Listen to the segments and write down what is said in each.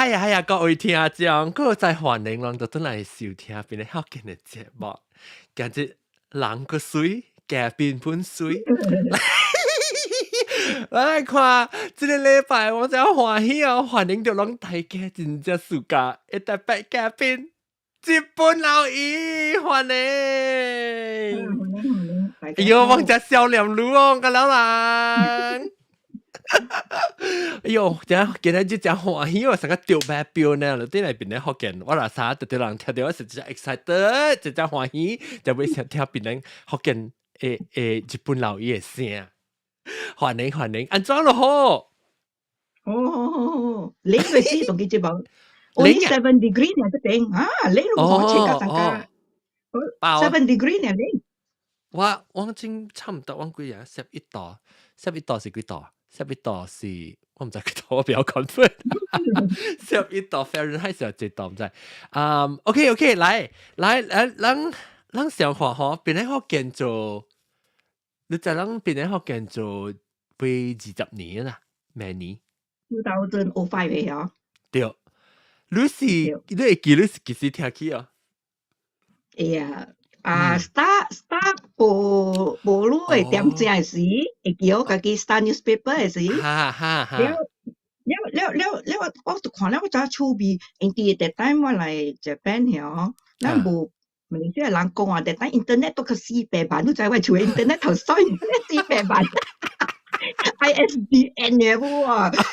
係啊係啊，各位聽眾，閣再歡迎攏轉來收聽邊个福建的節目。今日人閣媠，嘉賓本媠。來看，這个禮拜我真歡喜哦，歡迎著攏大家真正暑假的特別嘉賓，日本老姨，歡迎。哎喲，我真少年女哦，個老人。哎喲，真今日真歡喜哦，成個著馬標呢，就佇內邊咧福建，我若啥特別人聽著我是真 excited，真正歡喜，就欲想聽別人福建的的日本老姨的聲。歡迎歡迎，按怎囉好？好好好好，冷嘅時同佢節目，only 7 degree 呢，這邊啊，冷咯，好切個大家，7 degree 呢冷。我真差唔多，我幾啊11度，十一度是幾度？十一度是我毋知幾度，我比較 confirm。十一度 Fahrenheit 是幾度毋知。嗯，OK OK，來來來，咱咱想看吼，邊个福建做？你知咱邊个福建做飛20年啦，明年。 2005的嗬。對，你是你會記你是幾時聽起啊？會啊。啊，Star Star 報報紙的點正時，會記我家己 Star newspaper 的時，哈哈哈。了了了了了，我就看了我真趣味，因為 that time 我來 Japan 曉，咱無馬來西亞人講話，that time internet 都較四百萬，你知我厝 internet 頭先 internet 四百萬，ISDN 的無啊，你知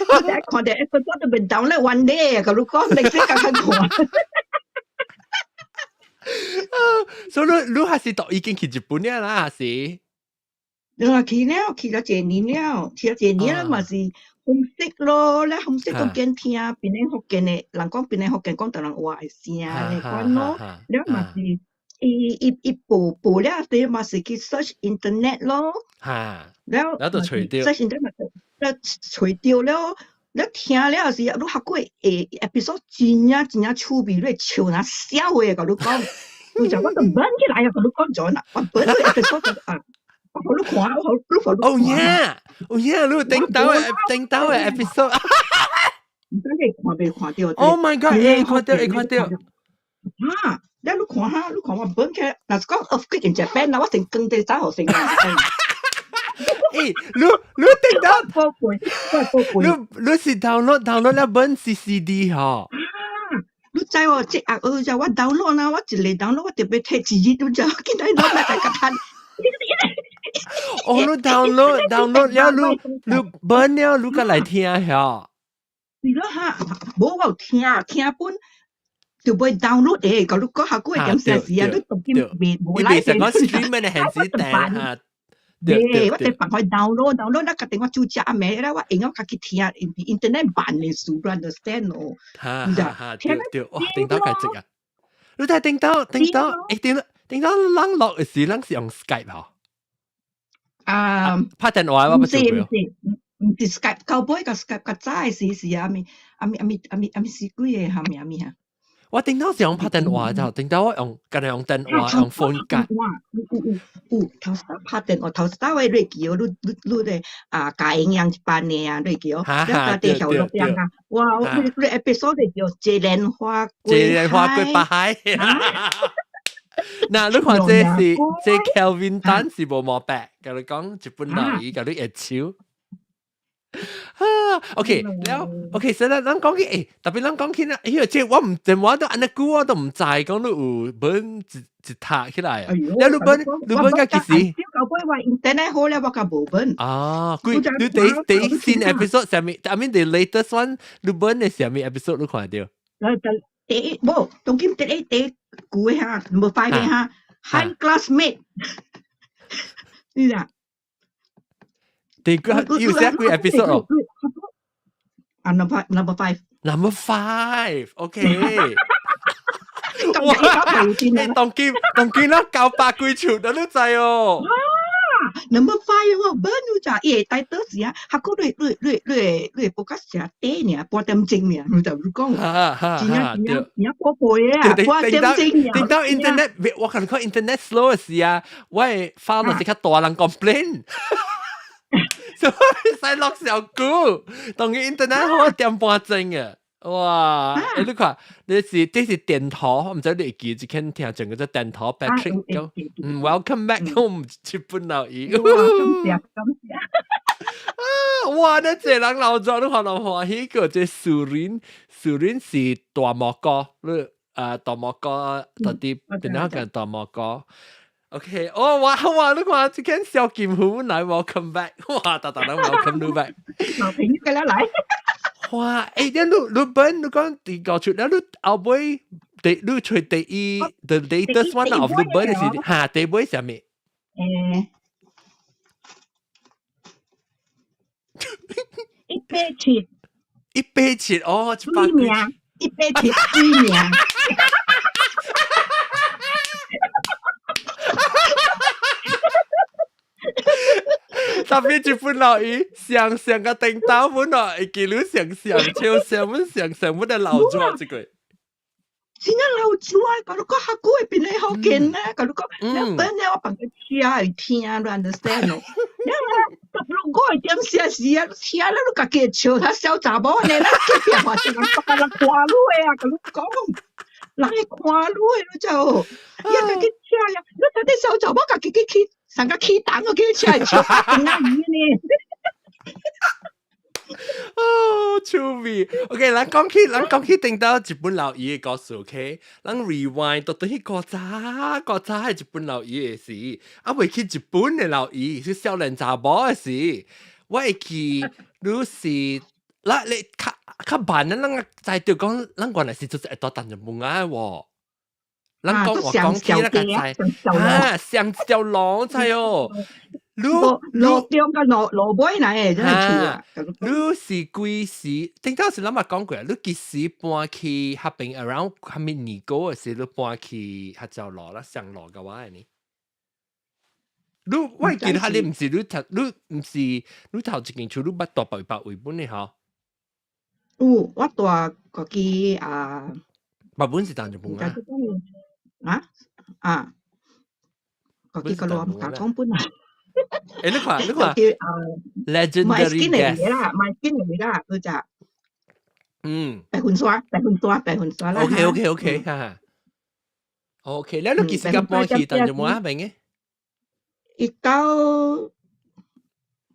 看著 episode 都欲 download one day，共你講，你這較較看。所以你你還是都已經去日本了啦，還是？你話去了，去了一年了，去了一年了嘛是 homesick 咯，咧 homesick 都見聽檳城福建的，人講檳城福建講台人話的聲的款咯，了嘛是伊伊伊報報了時嘛是去 search internet 咯，了了就揣著 search internet 了揣著了，了聽了時，你學過會 episode 真正真正趣味，你會笑若笑的，共你講，你就我就問起來啊，共你講咗啦，我本來 episode 啊。我予你看，我予你予你哦耶，哦耶，你頂到的頂到的 episode，毋知你看袂看著？Oh my god，會看著會看著。啊，了你看哈，你看我本起來，若是講 earthquake in Japan 啦，我先光地走予先啊。欸，你你頂到，寶貝，我寶貝。你你是 download download 了本是 CD 吼？啊，你知哦，這啊，學者我 download 啦，我一個 download 我特別摕一日，你知，今日攞來大家睇。哦，你 download download 了，你你本了，你閣來聽遐？是咯哈，無我有聽聽本就袂 download 的，共你講下久會點聲時啊，你當今袂無來。伊袂講 stream 的現時訂哈。對，我得放開 download download，那家己我煮食暗暝咧，我用我家己聽，internet 慢的事，understand 哦。哈哈哈，對對，哇，頂到繼續啊！你睇頂到頂到，欸頂到頂到咱錄的時，咱是用 Skype 吼。啊，拍電話我不做過。毋是毋是 Skype，舊尾個 Skype 較早的時是啥物？啥物啥物啥物啥物是幾个啥物啥物哈？我頂到是用拍電話就，頂到我用，干焦用電話用 phone 卡。有有有有，頭先拍電話，頭先話你記哦，你你你咧啊教營養一班的啊，你記哦，你家己曉錄音啊，哇，你你 episode 叫接蓮花過接蓮花過北海。嗱，你看這是這 Kelvin Tan 是無毛病，共你講日本老姨，共你會笑。啊，OK，了，OK，所以咱講起，欸，特別咱講起咧，哎喲，這我毋電話都按呢久我都毋知，講你有本一一讀起來啊。了你本你本甲幾時？舊尾話 internet 好了，我較無本。啊，幾你第第新 episode 啥物？I mean the latest one，你本的啥物 episode 你看著？第一無，當今第一第舊的哈，number five 的哈，Hi classmate，你知？第幾有寫幾 episode 哦？啊，number number five。 Number five，OK。哇！欸，當今當今咱900幾處，你知哦？ Number five 我本你知，伊會帶倒時啊，還閣你你你你你報甲成短爾，半點鐘爾，你就你講，真正真正真正寶貝啊，半點鐘爾。頂到 internet，我共你講 internet slow 的時啊，我的 file 是較大人 complain。所以使落小久，當佢 internet 好點半鐘啊。哇！欸，你看，你是這是電頭，我毋知你會記這間聽上叫做電頭 Patrick 講，Welcome back home 日本老姨。哇！感謝感謝。啊！哇！你這人老咗，你看到歡喜個這樹林，樹林是大蘑菇，你啊大蘑菇到底邊個叫大蘑菇？OK，哦哇哇！你看這間小金魚來 welcome back，哇！大大人 welcome you back。老朋友嘅啦來。哇！欸，你本你講佇高出，了你後尾第你揣第一 the latest one of 你本是哈第尾啥物？187。187哦，100 水名，187水名。特別日本老姨上上個叮當本哦，會記你上上超上本上上本的老咗這個。真正老咗啊！甲你講較久會變得好見啊！甲你講，你本來我放個車會聽，你 understand 哦？你16個點寫時啊，聽了你家己笑他小查某呢，咱隔壁嘛是人別個人看你的啊，甲你講，人會看你的，你知無？伊家己聽呀，你睇啲小查某家己去去，上個起檔個去車笑阿姨呢。哦，趣味。OK，咱講起頂到日本老姨的故事，OK？咱 rewind 到對去古早古早的日本老姨的時，啊未去日本的老姨是少年查某的時，我會記你是，咱你較較慢啊，咱知著講，咱原來是做會住陳日本仔喎。咱講話講起咱個知，啊，上條龍知哦。你路中甲路路尾來的，這個厝啊。你是幾時？頂頭是咱嘛講過，你幾時搬去彼邊 around 啥物年糕的時，你搬去合照路啦，上路嘅話呢？你我會記得你毋是你頭，你毋是你頭一間厝，你捌住別別位本的吼？有，我住家己啊。別本是陳日本啊？啊啊，家己個路毋敢講本啊。欸，你看，你看，legendary guest 啦，買堅嚟啦，嗰隻。白雲山，白雲山，白雲山啦。 OK，哈。OK，你幾時搬去陳日本啊？邊嘅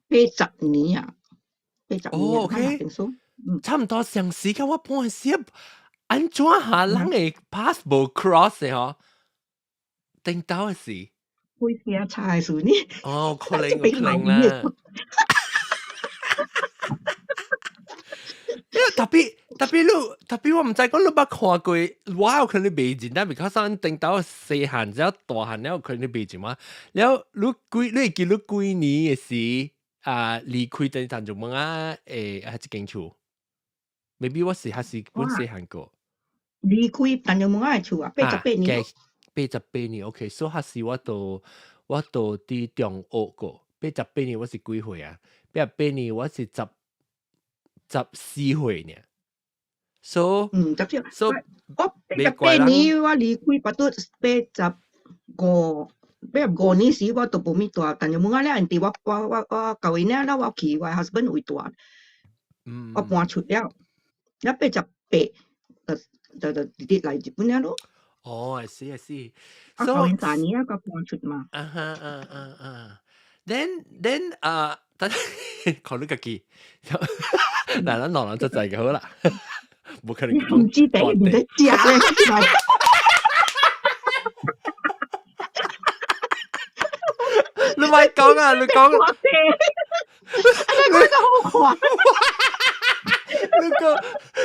？1980年啊，80年。哦，OK。差唔多上時間我搬時，按怎下人會 pass 無 cross 的嗬？頂到的時。開車車的時呢？哦，可能可能啦。因為特別特別你特別我毋知講你捌看過，我有可能未認得，because 咱頂到細漢之後大漢了，可能你袂認嘛。了你幾你會記你幾年的時啊離開等陳日本啊？誒啊這間厝，maybe 我是還是本細漢過。離開陳日本仔的厝啊，88年。88年，OK，所以還是我到佇中學過。八十八年我是幾歲啊？八十八年我是14歲呢。所以，14，所以我八十八年我離開巴肚85，85年時我都無咪住，但是問我了，因佇我舊年了，我去我 husband 位住，我搬出了，了八十八就直直來日本了咯。哦，I see I see。啊，舊年三年啊，個搬出嘛。啊哈啊啊啊！Then 啊，等考慮家己，嗱，咱兩人就在就好啦，無可能。唔知第唔得食咧，你咪講啊！你講，你講得好快。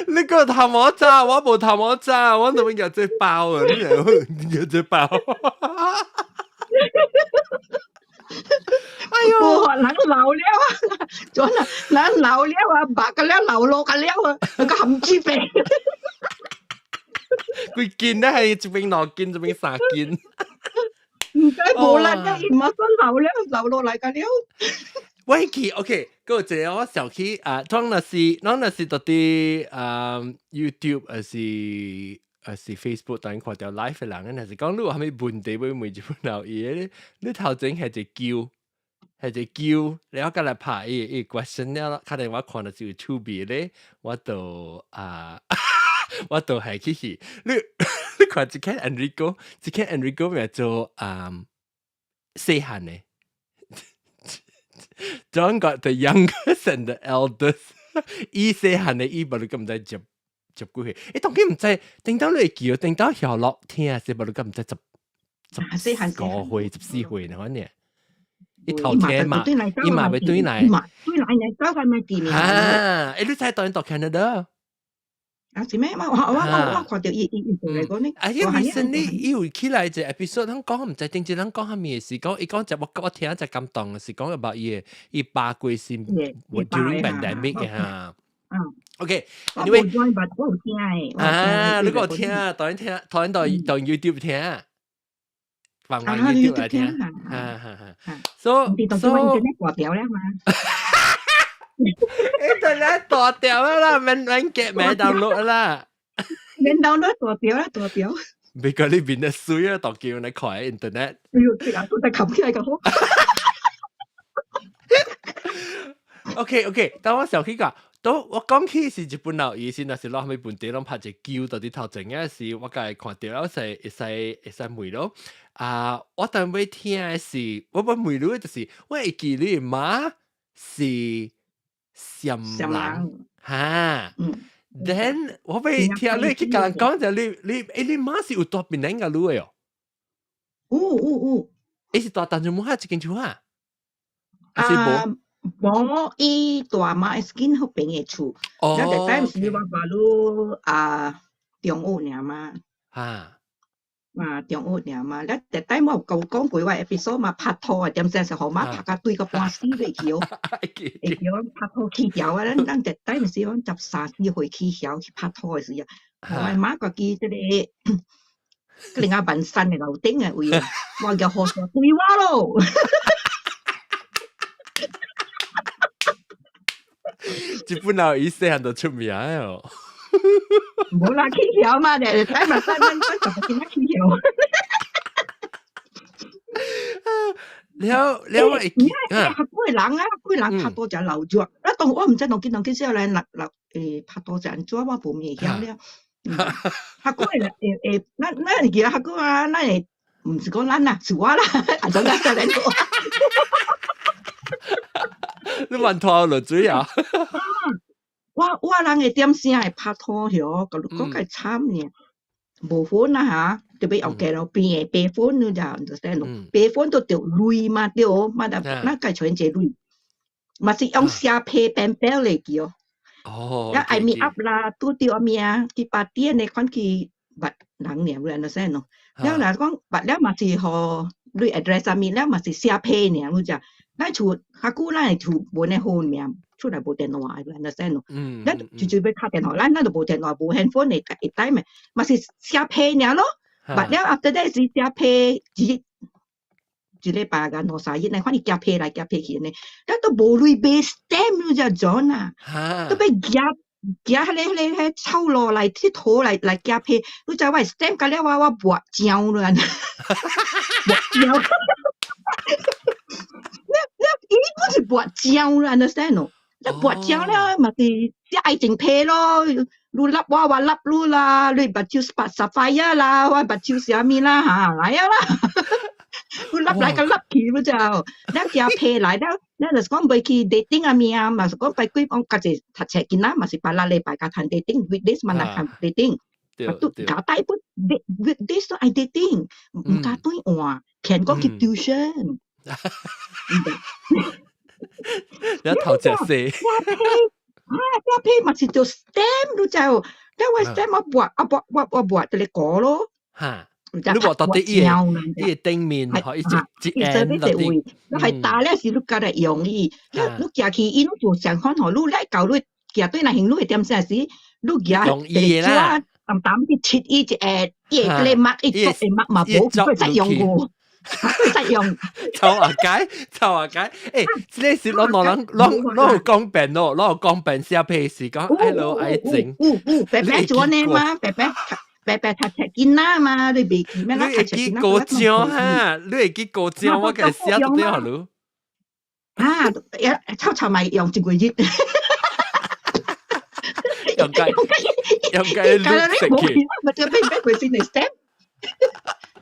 你個頭毛渣，我無頭毛渣，我都會入隻包啊！你入隻包。哎呦，人老了啊，做啦，人老了啊，白個了，老落個了啊，個含珠病。幾斤咧？係一邊2斤，一邊3斤。唔使無力啊，伊嘛算老了，老落來個了。我記 OK，閣有一個我想起啊，咱若是佇佇啊 YouTube 還是 Facebook 當看到 live 的人，若是講你有啥物問題欲問日本老爺咧，你頭前係一個球，係隻叫，然後過來拍伊伊 question 了，可能我看到就有趣味咧，我就啊，我就係去去，你你看這個 Enrico，這個 Enrico 名做啊細漢的。John got the youngest and the eldest。伊細漢的伊無你敢毋知十十幾歲？欸，當然毋知，頂到你會記，頂到曉樂聽是無你敢毋知十十五歲、14歲呢？反正伊頭聽嘛，伊嘛欲轉來，嘛轉來呢，走開咪地面。啊！欸，你知當然讀 Canada。啊，是咩？我看著伊伊伊做嚟講呢。啊，因為 recently 伊有起來一個 episode，人講毋知頂一人講啥物事，講伊講一我我聽就感動，是講 about 伊的伊爸過身 during pandemic 嘅哈。OK， anyway，我有聽的。啊，你有聽，當然聽，當然當當 YouTube 聽，放完 YouTube 來聽。哈哈哈。So so，掛掉了嘛。 Internet 大條啦，免免 get 免 download 啦。免 download 大條啦，大條。美國呢邊的水啊，當叫你看 internet。哎呦，這個都在冚起來個好。 OK，當我想起個，都我講起是日本老伊是，若是攞啥物問題，攏拍一個球到佇頭前嘅時，我家看著了，會使會使問咯。啊，我當尾聽的是，我欲問你的就是，我會記你媽是暹人，哈。Then 我欲聽你去共人講者，你你欸你媽是有住檳城共你的哦？有有有。伊是住淡江木下這間厝啊？還是無？無，伊大媽是緊彼邊的厝，咱就等是我爸魯啊中學爾嘛。嘛中學爾嘛，咱逐擺我有講講過我 episode 嘛拍拖啊，點知是予媽拍甲對個半死落去哦。會記哦，拍拖起曉啊，咱咱逐擺毋是講13、14歲起曉去拍拖的時啊，我媽家己這個去另外萬山的樓頂的位，我叫雨傘對我咯。日本人伊細漢就出名哦。無啦，起曉嘛，就睇嘛，咱咱咱十個囡仔起曉。了了，我會記。較久的人啊，較久的人拍拖誠老熱，啊，當我毋知當今當今少年人老欸拍拖是按怎，我無會曉了。較久的人會會，咱咱會記得較久啊，咱會，毋是講咱啦，是我啦，啊，總較少年我。你蠻拖落水啊？我我人會點聲會拍拖許，甲你講較慘爾，無 phone 啊哈，特別後街路邊的白 phone 你知 understand 白 phone 都著鐳嘛對，嘛咱家存一個鐳，嘛是用寫批 pen pal 來叫。哦。啊愛 meet up 啦，拄著啥物啊，去八點的款去捌人爾，你 understand 咯？了若講捌了嘛是予你 address 啥物了嘛是寫批爾，你知。咱厝較久咱的厝無呢好命，厝內無電話，你 understand 咯？咱就就欲敲電話，咱咱就無電話，無 handphone 會會帶嘛，嘛是寫批爾咯。捌了 after that 是寫批，一一禮拜甲兩三日呢，反正寄批來寄批去呢，咱都無鐳買 stamp 你知 John 啊？都欲寄寄彼個彼個彼個臭路來佚佗來來寄批，你知我 stamp 甲了我我抹漿了，抹漿。你你伊本是抹漿啦，understand 咯？你抹漿了嘛是啲愛情批咯，你笠我我笠你啦，你目睭 sapphire 啦，我目睭啥物啦哈，來啊啦，你笠來個笠去你知無？咱寄批來了，咱就是講欲去 dating 啊物啊，嘛是講拜幾講家己讀冊囡仔嘛是拜六禮拜較趁 dating weekdays 嘛若趁 dating，都交代本 weekdays 都愛 dating，毋敢轉換，騙講去 tuition。你頭隻死。我批啊，我批嘛是做 stamp 你知無？但我 stamp 我抹啊抹我我抹一個果咯。哈，你抹到底伊個伊個頂面，嗬，伊一一按到底。你係打了時，你家來用伊，你你寄去伊，你就相款吼，你來到你寄對來還你會點啥時，你寄用伊啦，淡淡去切伊一下，伊會叫你抹，伊做會抹嘛無，佢使用過。使用。臭阿解，臭阿解，欸，這個是攏兩人攏攏有講變咯，攏有講變寫批是講 hello 愛情。有有白白做呢嘛，白白白白讀冊囡仔嘛，你袂記咩？你會記高章哈？你會記高章？我共寫到底予你。啊，一抽抽咪用一個月。用計用計綠色嘅，咪就俾俾佢先嚟 stamp，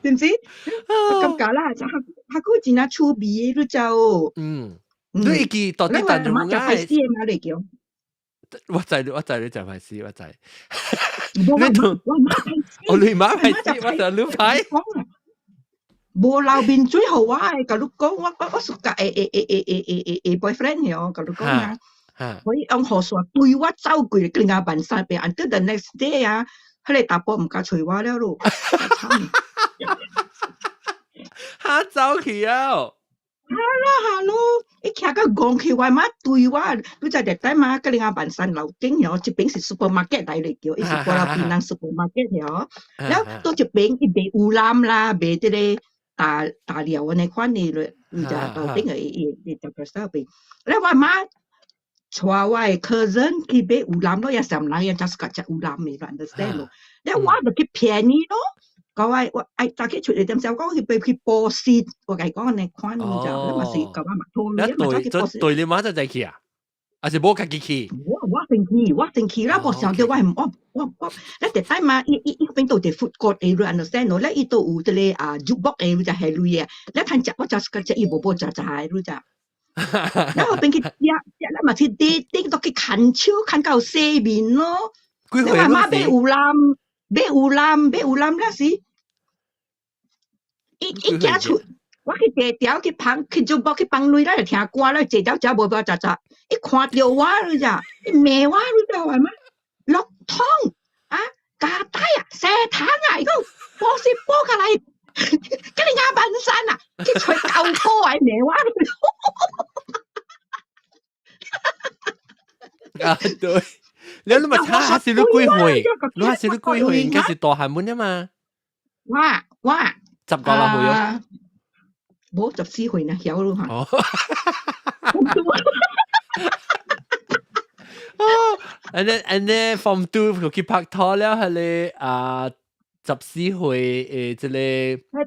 知唔知？感覺啦，就下下個真係趣味，你就你會記到底但係媽就歹勢嘛嚟叫。我知我知你就歹勢，我知。你同我媽歹勢，哦，你媽歹勢，我就你歹。無流面水予我的，共你講，我屬甲會會會會會會會 boyfriend 哦，共你講啊，佢用雨傘對我走過更加萬三遍，until the next day 啊，彼個查埔毋敢揣我了咯，慘。哈走去啊！哈啦哈咯，伊徛到戇去，我媽對我，你知熱帶嘛？吉林萬山樓頂哦，這邊是 supermarket 來嚟叫，伊是過來檳榔 supermarket 哦，了到這邊伊賣烏蘭啦，賣這個大大料按呢款的咧，你知樓頂的伊伊就個設備，了我媽帶我的 cousin 去買烏蘭咯，也啥人也就是食烏蘭的，understand 咯？了我就去騙伊咯。講我愛早起出來點時，我講去去報時，我共伊講按呢款，你知？你嘛是共我嘛拖你嘛早去報時。對你媽就再去啊？還是無家己去？我先去，我先去啦，無想到我係我我我，你特擺嘛，伊伊伊邊都有 food court 的，你 understand 咯？你伊都有這個啊 jukebox 的，你就係類的。你趁食，我食食伊無無食食的，你知？然後邊去食食，你嘛是頂都去牽手牽到洗面咯。幾歲你話媽買有攬，買有攬，買有攬了是。伊伊行出，我去坐條去捧去做去放鐳，咱就聽歌咧，坐條食無無食食，伊看著我你知，伊罵我你知話嗎？落湯啊，加帶啊，西糖啊，伊講波是波過來，叫你亞萬山啊，去揣高哥來罵我。啊對，你你咪查是你幾歲？你還是你幾歲？應該是大漢們啊嘛。我我。 15歲哦。無14歲呢，曉咯嚇。哦。哦，and then form two 就去拍拖了，係你啊14歲這個。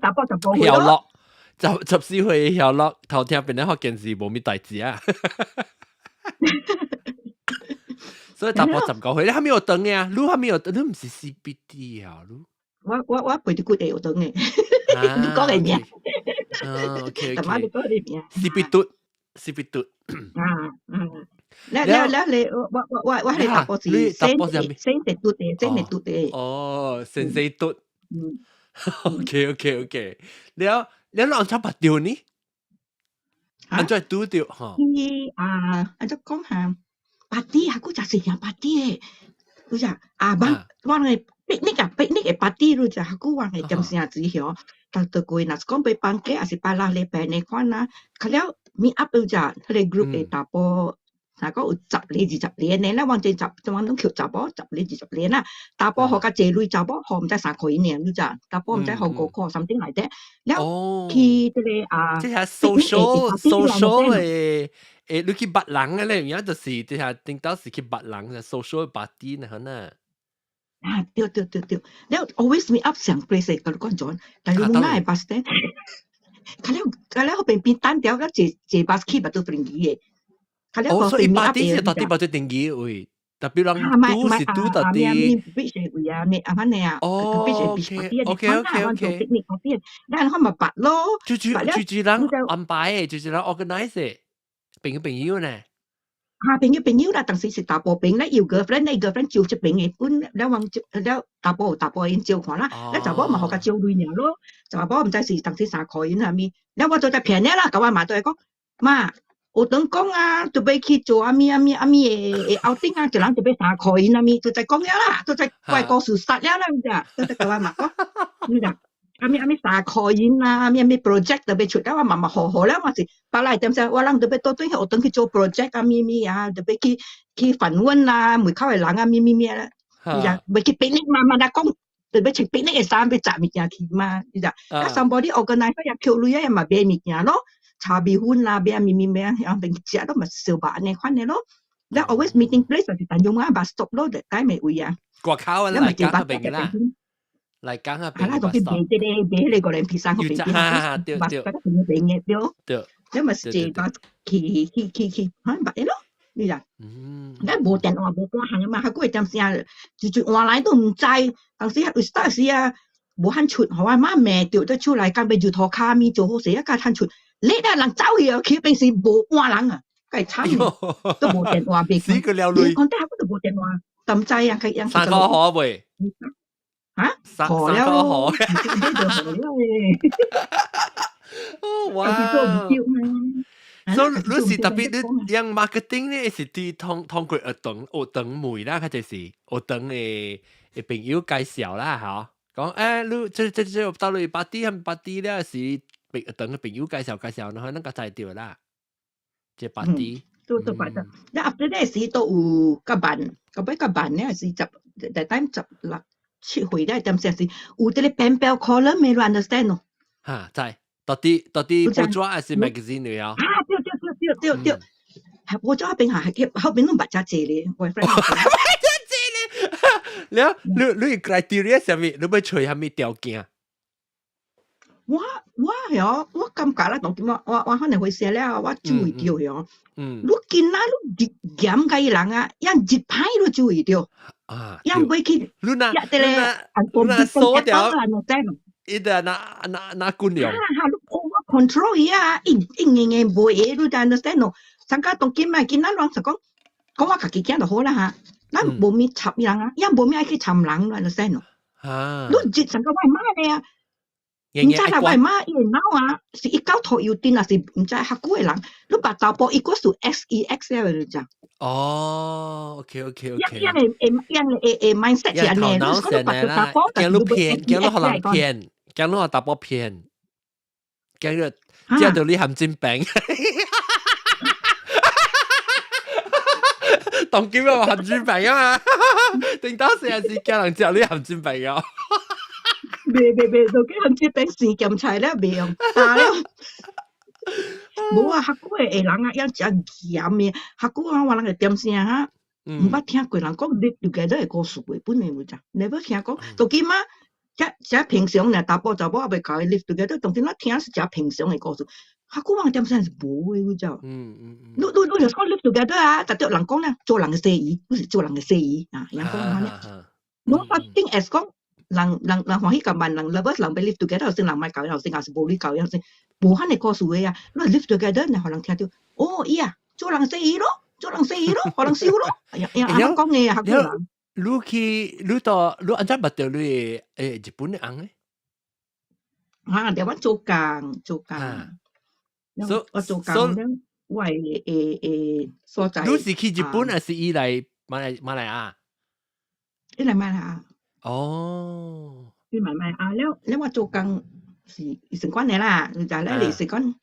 查埔15歲曉樂，十四歲曉樂，頭聽變咧學件事無咩代誌啊。所以查埔19歲，你還沒有等嘅啊？你還沒有，你毋是 CBD 啊？你？我背啲骨會有當嘅，你講嘅名。啊，OK 大媽你講嘅名。 CB 嘟，CB 嘟。啊嗯，了了了你我係查埔是先先係嘟的，先係嘟的。哦，先生嘟。嗯。 OK。了了，你按怎捌著呢？按怎拄著吼？伊啊，按怎講下？party 啊，古早是行 party 的，古早啊，我我個 picnic 啊，picnic 的 party 你知，古我個點聲子曉，逐逐個若是講欲放假，抑是拜六禮拜那款啊，較了 meet up 你知，彼個 group 的查埔，若講有十個20個呢，咱往這十，我攏扣查埔十個20個啦，查埔予較濟鐳，查某予毋知3箍銀爾，你知，查埔毋知予5箍，something like that，了去這個啊，這係 social social 的。誒，你去捌人嘅咧，而家就是這下頂到是去捌人，就 social party 呢，可能。啊，對對對對，了 always meet up 上 place 共你講咗，但係冇哪個 bus stand，較了較了邊邊單調，了坐坐 bus 去巴都便宜的。哦，所以 party 是到底巴都定義位，特別人拄是拄到底。 beach 的位啊，你啊反正啊，哦，beach ，OK OK OK， picnic party，咱看嘛捌咯，就就就就人安排的，就是人 organize 的。朋友朋友呢？啊，朋友朋友啦，當時是查埔朋咧，有 girlfriend 咧，girlfriend 招這邊的本，了往了查埔有查埔𪜶招看啦，了查某嘛予共招鐳爾咯，查某毋知是當時3箍銀啥物，了我做在騙了啦，共我媽都會講，媽，學堂講啊，就欲去做啥物啥物啥物的的 outing 啊，一人就欲3箍銀啥物，就在講了啦，就在怪故事殺了啦，你知，就在共我媽講，你知。啥物啥物3箍銀啊，啥物啥物 project 特別出了，我媽媽好好了，我是本來點說，我人特別倒轉去學堂去做 project 啊，物物啊，特別去去訪問啊，門口的人啊，物物物啦，你知，欲去 picnic 嘛嘛，講特別穿 picnic 的衫，欲紮物件去嘛，你知，啊，somebody organize 也扣鐳啊，也嘛買物件咯，炒米粉啦，買物物物，然後邊食咯，嘛燒肉按呢款的咯。了 always meeting place 就是淡江仔 bus stop 咯，就解咪位啊。外口啊，來講嗰邊啦。來講下係啦，就去賣這個賣彼個鵝卵皮衫，嗰邊邊，bus 邊邊嘅對。你咪坐巴去去去去，嚇捌嘅咯，你啦。咱無電話無半項嘛，較過點聲就就換來都毋知。當時有當時啊，無罕出，予我媽罵著，才出來講欲入塗跤物做好勢，啊，才通出。你啊人走去啊，去彼時無半人啊，該慘，都無電話袂。死個了類。講得下都無電話，都毋知啊，佢樣。三個號未？啊？三三個號。呢就好了誒。哦，哇！所以你是特別你用 marketing 咧，是對通過學堂學堂媒啦，較就是學堂的朋友介紹啦，嚇。講你這到你 party 和 party 咧是學堂的朋友介紹介紹，然後咱個知著啦。這 party。都擺得。你 after 咧時都有較慢，到尾較慢咧是十，大概16、7歲咧點先是有這個 pen pal column，你 understand 咯？嚇，知。到底報紙還是 magazine 嚟啊？啊，對對對對對對，係報紙邊下係後邊攏捌遮濟咧，boyfriend。捌遮濟咧。你 criteria 啥物？你欲揣啥物條件？我嗬，我感覺啦，當今我可能會寫了，我注意到嗬。你囡仔你熱嚴個人啊，樣熱歹你注意到。啊。樣袂去。你若你若鎖掉。伊就拿拿拿棍用。哈哈，你 over control 伊啊，伊伊硬硬袂會，你 understand 咯？上家當今啊，囡仔攏就講，講我家己囝就好啦嚇，咱無物插人啊，也無物愛去插人，你 understand 咯？啊！你熱成個我媽咧啊！毋知啦，我媽伊會腦啊，是伊到塗油燈，抑是毋知較久的人，你捌查埔伊閣是 SEX 了，你知？哦，OK。樣的樣的mindset 是按呢，你講你捌查埔，驚你騙，驚你予人騙，驚你予查埔騙，驚你食著你含煎餅。當今啊，含煎餅啊嘛，頂當時係是驚人食你含煎餅啊。袂袂袂，就叫含煎餅生鹹菜了，袂用打了。無啊，較久的下人啊，猶誠嚴的，較久啊，我人會點聲哈，毋捌聽過人講你就計做會故事的，本來有只，never 聽講。到今仔，遮遮平常爾查埔查某猶未共伊 live together，當今咱聽是誠平常的故事。較久人點聲是無的，你知無？你就講 live together 啊，特著人講咧，做人的細姨，你是做人的細姨啊，人講按呢。No such thing as 講人人歡喜共萬人 lovers 人欲 live together，先人莫交，後先也是無你交，後先無款的故事的啊。你 live together，若予人聽著，哦，伊啊，做人細姨咯，做人細姨咯，予人收咯。哎呀，按呢講的啊，較久人。你去你到你按怎捌著你的日本的翁咧？啊，台灣做工做工，我做工了，我的所在。你是去日本還是伊來馬來亞？伊來馬來亞。哦。伊來馬來亞了，了我做工是醫生館的啦，就咧醫生館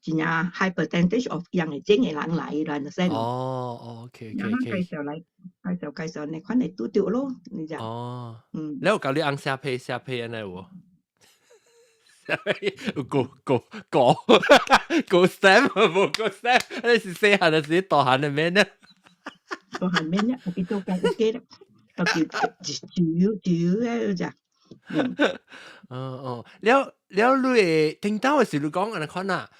真正 high percentage of 樣的種的人來來就先。哦，OK。介紹來，介紹介紹，你款會拄著咯，你知？哦。你有共你翁寫批寫批按呢無？有個個個個 stamp 無個 stamp，你是細漢還是大漢的免呢？大漢免呢，我去做工 OK 啦，就自由自由的就。哦哦，了了，你會聽到的時，你講按呢款啊？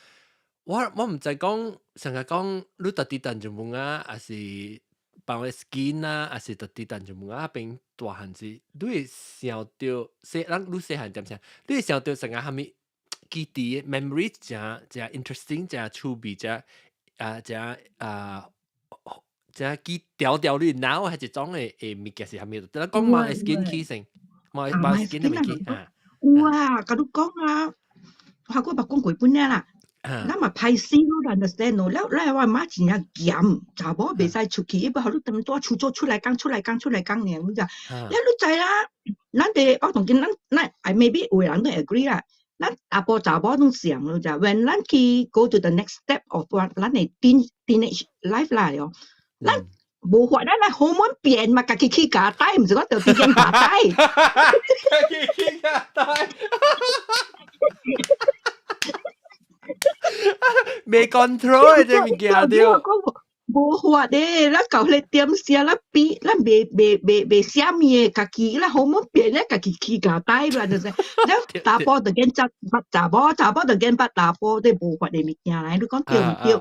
我毋知講，成日講你佇佇陳文啊，還是幫個 skin 啊，還是佇佇陳文啊邊大漢時，你會想著細，咱你細漢點聲？你會想著成個啥物記憶 memory 誠誠 interesting，誠趣味，誠啊誠啊誠記牢牢你腦彼一種的物件是啥物？咱講嘛 skin 起先，嘛嘛 skin 的物件啊。有啊，共你講啊，我閣捌講過本爾啦。咱嘛歹勢，你 understand 咯？了了我媽真正嚴，查某袂使出去，伊欲予你當帶出做出來工出來工出來工爾，你知？了你知啦，咱佇我當今咱咱，maybe 有的人都 agree 啦。咱查埔查某攏像，你知？When 咱去 go to the next step of 咱的 teenage life 啦喲，咱無法咱來荷爾蒙變嘛，家己去咬帶，毋是講著去檢查帶。家己去咬帶。未 control 這物件對。無無法的，咱到彼個點寫，咱比咱袂袂袂袂寫物的，家己咱好冇變咧，家己起價帶啦，就是，咱查埔就見查查某，查某就見捌查埔，這無法的物件來，你講對毋對？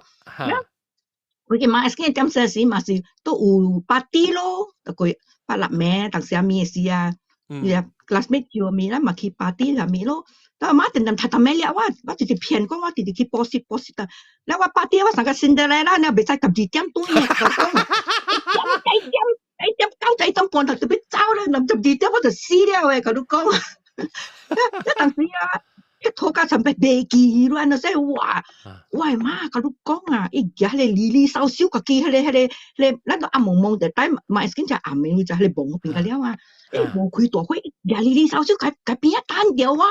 我嘅馬斯點寫時嘛是都有 party 咯，就過八六暝，當啥物的時啊，伊 classmate 叫物，咱嘛去 party 啥物咯。但阿媽定定頭頭尾了，我直直騙講，我直直去補習補習的。了我 party 我上個辛德勒啦，你袂使12點轉的，就講一點一點9點半就特別走咧，臨12點我就死了的，共你講。一當時啊，一拖家尋欲袂記亂啊，說哇，我的媽，共你講啊，伊舉彼个哩哩嗖嗖家己彼个彼个彼個，咱都暗濛濛就等嘛會緊只暗的，就彼个夢變個了啊。伊無開大火，舉哩哩嗖嗖，共共邊仔等著我。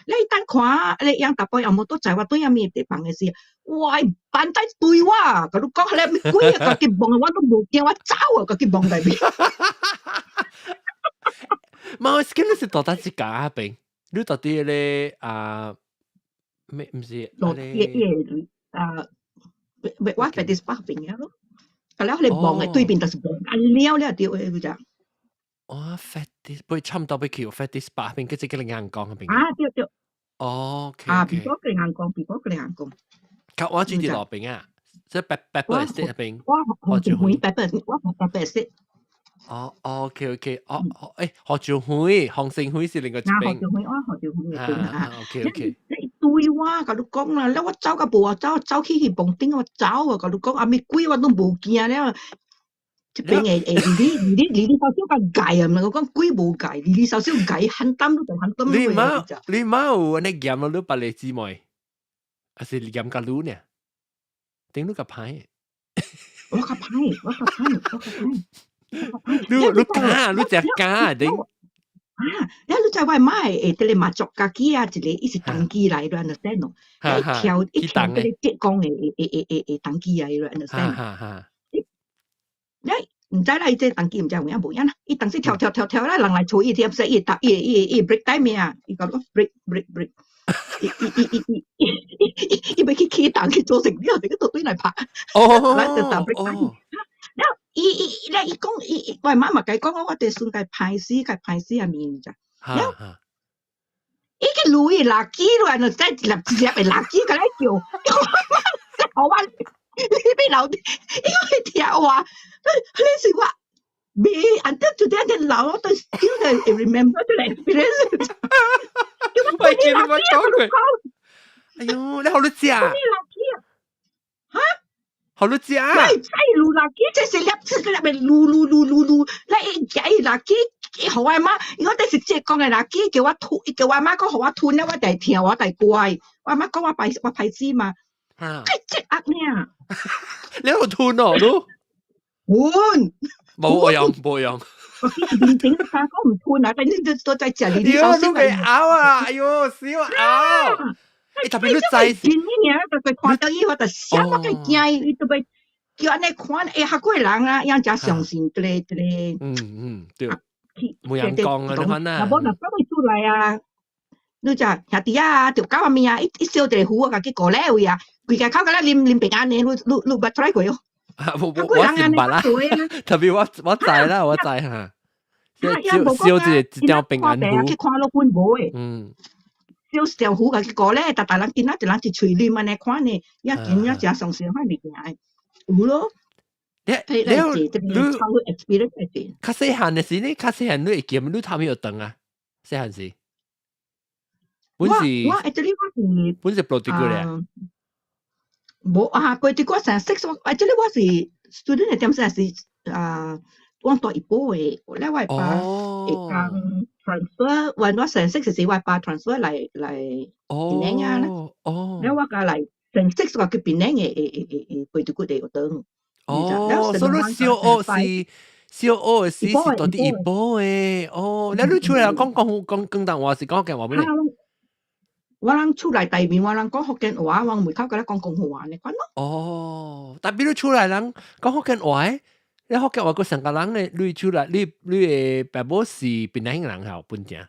你等看，你養大伯又無倒在我對面佇房的時，哇！伊反帶對我，共你講，彼個鬼啊，家己夢我都無驚，我走啊，家己夢內面。嘛，我記得是到底是家邊？你到底咧啊？咩毋是？落伊伊啊，我 Fettes Park 邊啊咯。個了彼個夢的對面就是夢啊了了對的，就。哦，Fettes 不會差唔多欲去 Fettes Park 邊，佢這個硬江邊。啊，對對。哦，啊，邊個個硬江，邊個個硬江。較我住佇路邊啊，即係 Pepper Estate 邊。我何俊輝 Pepper，我 Pepper Estate。哦，OK，哦，誒，何俊輝、洪勝輝是另外一邊。何俊輝，我何俊輝嗰邊啊。 OK。你對我，共你講啦，了我走到無啊，走走去去墓頂，我走啊，共你講，啥物鬼我攏無驚了。這邊的會哩哩哩哩哩少少較界啊，毋我講鬼無界，哩哩少少界，很淡都很淡。你媽有按呢驗咯？你別個姊妹，還是驗甲你呢？頂你較歹。我較歹，我較歹，我較歹。你敢，你食敢頂？啊！了你知我媽會佇咧媽祖家己啊，一個伊是童乩來，你 understand 喏？伊跳伊跳這個浙江的的童乩來，你 understand？你毋知啦，伊這童乩毋知有影無影啦。伊當時跳跳跳跳啦，人來厝伊點說伊搭伊伊伊 break time 啊，伊講講 break break break，伊伊伊伊伊伊伊欲去起檔去做成了，這個倒轉來拍，來就打 break time。了伊伊了伊講伊我媽嘛共伊講，我佇孫共歹死，共歹死啊面咋？了伊去擼伊垃圾落來，就再一粒一粒的垃圾共來叫，我媽我你欲留，伊講會聽話，彼是我未，until 就這樣老，我都 still 會 remember 這個 experience。我記你冇講過。哎喲，你好你食？垃圾哈？好你食？喂，再擼垃圾，這是粒這粒的擼擼擼擼擼，來伊食伊垃圾，伊予我媽，伊講這是浙江的垃圾，叫我吞，叫我媽講予我吞了，我就會聽，我就會乖。我媽講我歹我歹死嘛，太這壓呢。你有吞哦，你？吞。無用，無用。我面頂三講毋吞啊，但你都都在食哩。喲，你袂拗啊！哎喲，死我拗！欸，特別你知真呢，就看到伊，我就啥我較驚伊，伊都欲叫按呢看，會較過人啊，樣誠相信這個這個。嗯嗯，對。無人講啊，你看啊。若無若講會出來啊，你知兄弟啊，著狗仔物啊，伊伊燒一個符，我家己過咧位啊，規家口敢若啉啉平安的，你你你捌出來過哦？我我我是毋捌啦，特別我我知啦，我知哈。燒燒一個一條平安符。去看落本無的。燒一條符，家己過咧，逐逐人囡仔一人一喙啉按呢款的，也真正誠相信款物件的，有咯。你你你較細漢的時，你較細漢你會記你頭尾有長啊？細漢時，本是我 actually 我是本是布迪過咧。無啊，過佇我成 six 我 actually 我是 student 的點先是啊，我蹛怡保的，了我爸會當 transfer，when 我成 six 時，我爸 transfer 來來檳城啊，了我共來成 six 我去檳城的的的的背對骨的學堂。哦，所以你小學是小學的時是蹛佇怡保的，哦，了你出來講講講廣東話是講福建話無呢？我人厝內內面，我人講福建話，我門口共咧講廣東話呢款咯。哦，但比你厝內人講福建話，你福建話閣上個人的，你厝內你你的爸母是檳城人吼，本正？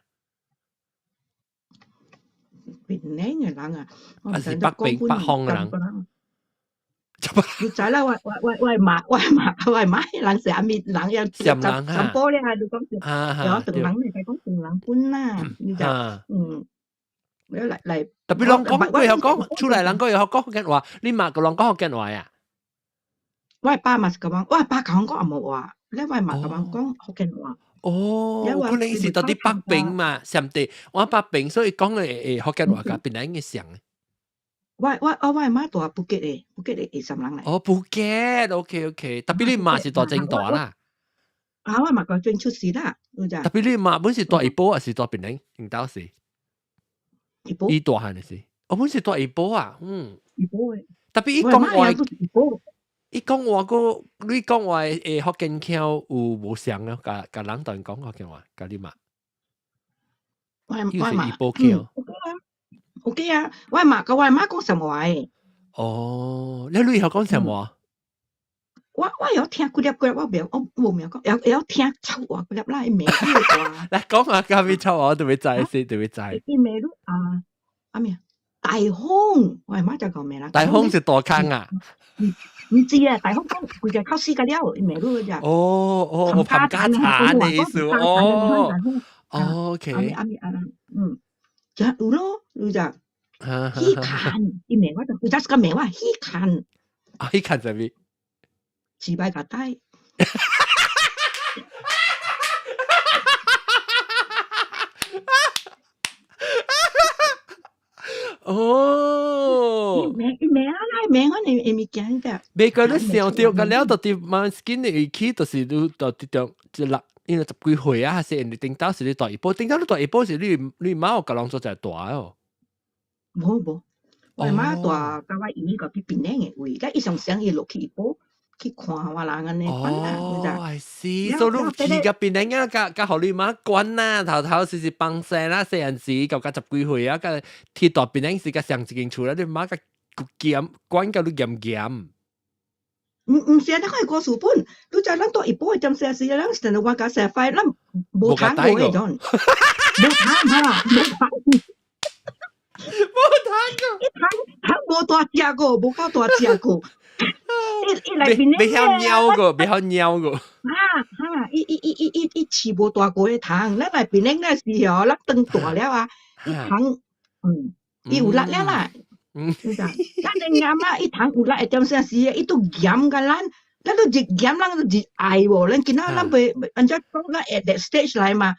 檳城的人啊，還是北邊北方的人？你知啦，我我我我媽我媽我媽人是啥物人要暹人淡薄咧，你講是，有唐人你講唐人本啦，你就你來來，特別人講佢又講出來，人講又講福建話，你媽個人講福建話啊？我爸嘛是咁樣，我爸講講紅毛話，你我媽咁樣講福建話。哦，可能是到佇北邊嘛，上帝我北邊，所以講的福建話佮檳榔嘅像。我媽住布吉的，布吉的會暹人來。哦，布吉，OK OK，特別你媽是住正大啦。啊，我媽個正出世啦，有咋？特別你媽本是住怡保，還是住檳榔？應當是。怡保。伊大漢的是，我本是住怡保啊，嗯。怡保的。特別伊講話，伊講話個，你講話福建腔有無像啊？共共人當講福建話，共你媽。我我媽。怡保腔。 OK 啊，我媽佮我媽講什麼話？哦，你會曉講什麼？我會曉聽幾粒幾粒，我袂我無明講，會曉聽臭話幾粒啦，伊罵你話。來講下啥物臭話，我都欲知，是都欲知。伊罵你啊，啊咩？大風，我媽就講咩啦？大風是大坑啊？毋知啊，大風講規個靠死個了，伊罵你只。哦哦，冚家鏟的意思哦。哦，OK。啊咪啊嗯，就有咯，有只。喜看，伊罵我就有陣時個罵我喜看。啊，喜看啥物？自擺個帶。哦，伊罵啊，伊罵我你物件個。美國你想著個了，到佇馬斯金的去，就是你到佇中一六，因為十幾歲啊，還是因為頂到是你大一波，頂到你大一波是你你媽有共人做在大哦。無無，我媽蹛佮我姨個去檳城的位，佮伊上想伊落去怡保去看我人按呢款啦，哦，I see，所以你去佮檳城啊，佮佮予你媽管啦，頭頭是幫生啦，細漢時到佮十幾歲啊，佮去蹛檳城時佮上一間厝啦，你媽佮嚴管甲你嚴嚴。毋是啊，咱看故事本，你知咱蹛怡保的點寫時，咱成日我共寫快，咱無通過彼種，無通哈，無通。無通過，伊通通無大隻個，無夠大隻個。伊伊內面袂曉貓個，袂曉貓個。哈哈，伊伊伊伊伊伊飼無大個的蟲，咱來檳城那時候，咱長大了啊，伊蟲，伊有力了啦。你知？咱的阿媽伊蟲有力的點啥時，伊都嚴共咱，咱都日嚴，咱都日愛無。咱今仔咱袂按怎講，咱 at that stage 來嘛。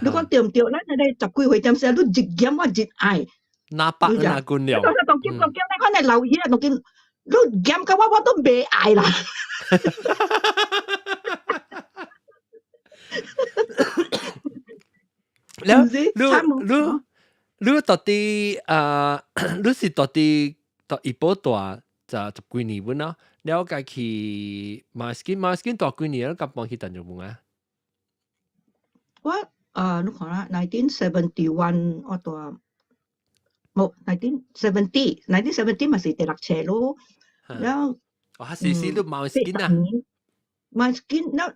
你講對毋對？咱那個十幾歲點啥，你日嚴我日愛。哪百哪軍了？當今當今，你看你老爺當今，你嚴甲我，我都袂愛啦。了，你你你到底啊？你是到底到怡保蹛十十幾年本咯？了解去馬斯金馬斯金蹛幾年？你敢搬去淡江門啊？我啊，你看啦，1971我蹛。無，1970，1970嘛是第六冊咯。然後，哦，是是，你馬斯金啊？馬斯金，那，